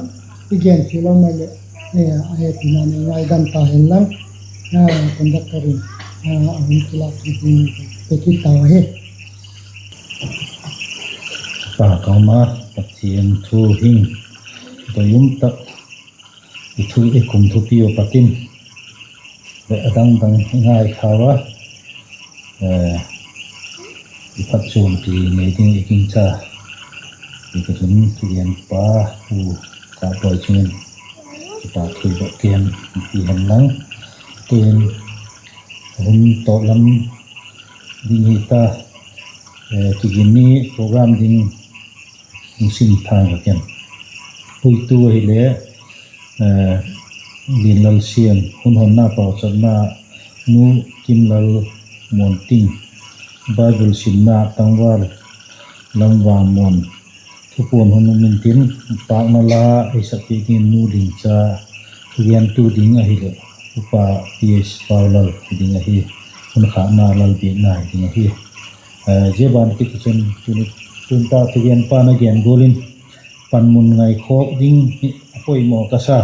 i gen thei lo mai leh, a hepina nei ngaidam ta hen lang, conductor in a hun kilâk thei ding pe kit tau ahi. Pa ka um a, Pathian thu hing, doi um tak, i thu i kum thupi uh pat in, leh a dang dang i ngai khau a, i phatchuampi nei ding i gingcha, i ka chun thugenpa Pu Kâpboi chung in kipâk thu i dok ken ti hen lang, tuin hun tawp lam ding hi ta, Kiginni program ding hung sim thang ka ken. Puitu ahile, Linlal Siam, hun honna pauchapna Nu Kimlal Muanting, Bible simna Tangval Lamvang Muan, thupuan hun um intin, pâkna la ei sakpiak dingin Nu Lingcha, thugentu ding ahileh Upa P S Paulal hi ding ahi, hun khâkna Lalbiakna hi ding ahi. Zia ban kit chun, tuni, tuni ta thugenpa'n a gen gual in, panmun ngaikhawk ding hi a poimaw ka sa,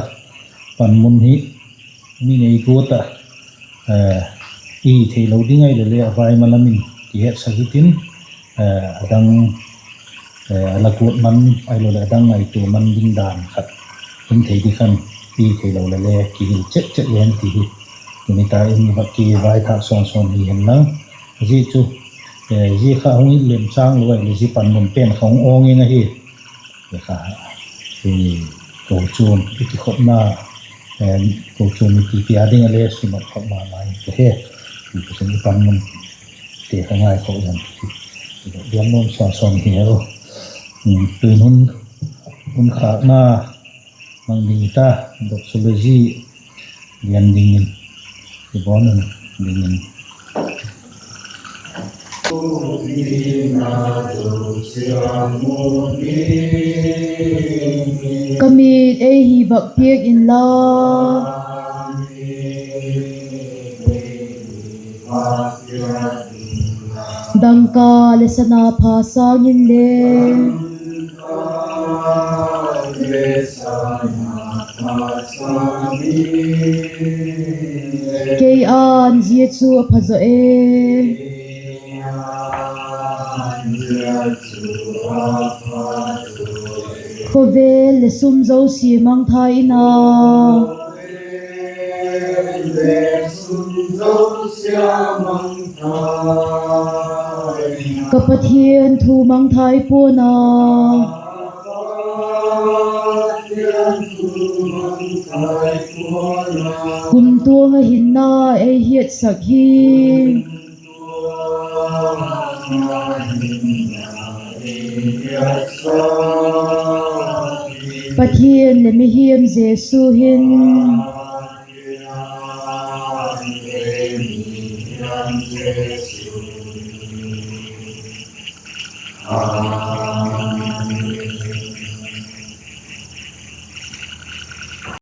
panmun hi mi nei guat ah i theilo ding ahile le a vai ma lam in kihetsak hitin, a dang, a la guat man ahiloleh a dang ngaitua man ding dan khat um thei di khan, i theilo le le kihil chet chet leng ti hi. Tuni ta in va kivaithâk sawn sawn hi hen lang. Zia chu, zia kha hung i lemchâng lo ahileh zia panmun pen kha hung awng ing ahi. Kha, kochuam i kikhopna, kochuam i kipia ding a le sunop khop ma ma in ka he. Ti ka chun i panmun te kha ngaikhawk leng ti, i dok diam nuam sawn sawn hi e. Tuin hun, hun khâkna mang ding ta, doxology lian dingin, i bawn un dingin. Ka mit ei hi vak piak inla, dangka leh sana pha sâng inle, kei ân zia chu a pha zaw e. Khawvel leh sum zosia mangthai in a, ka Pathian thu mangthai pua'n a, kumtuang ah hinna ei hiatsak hi. Pathian leh mihing Jesu hin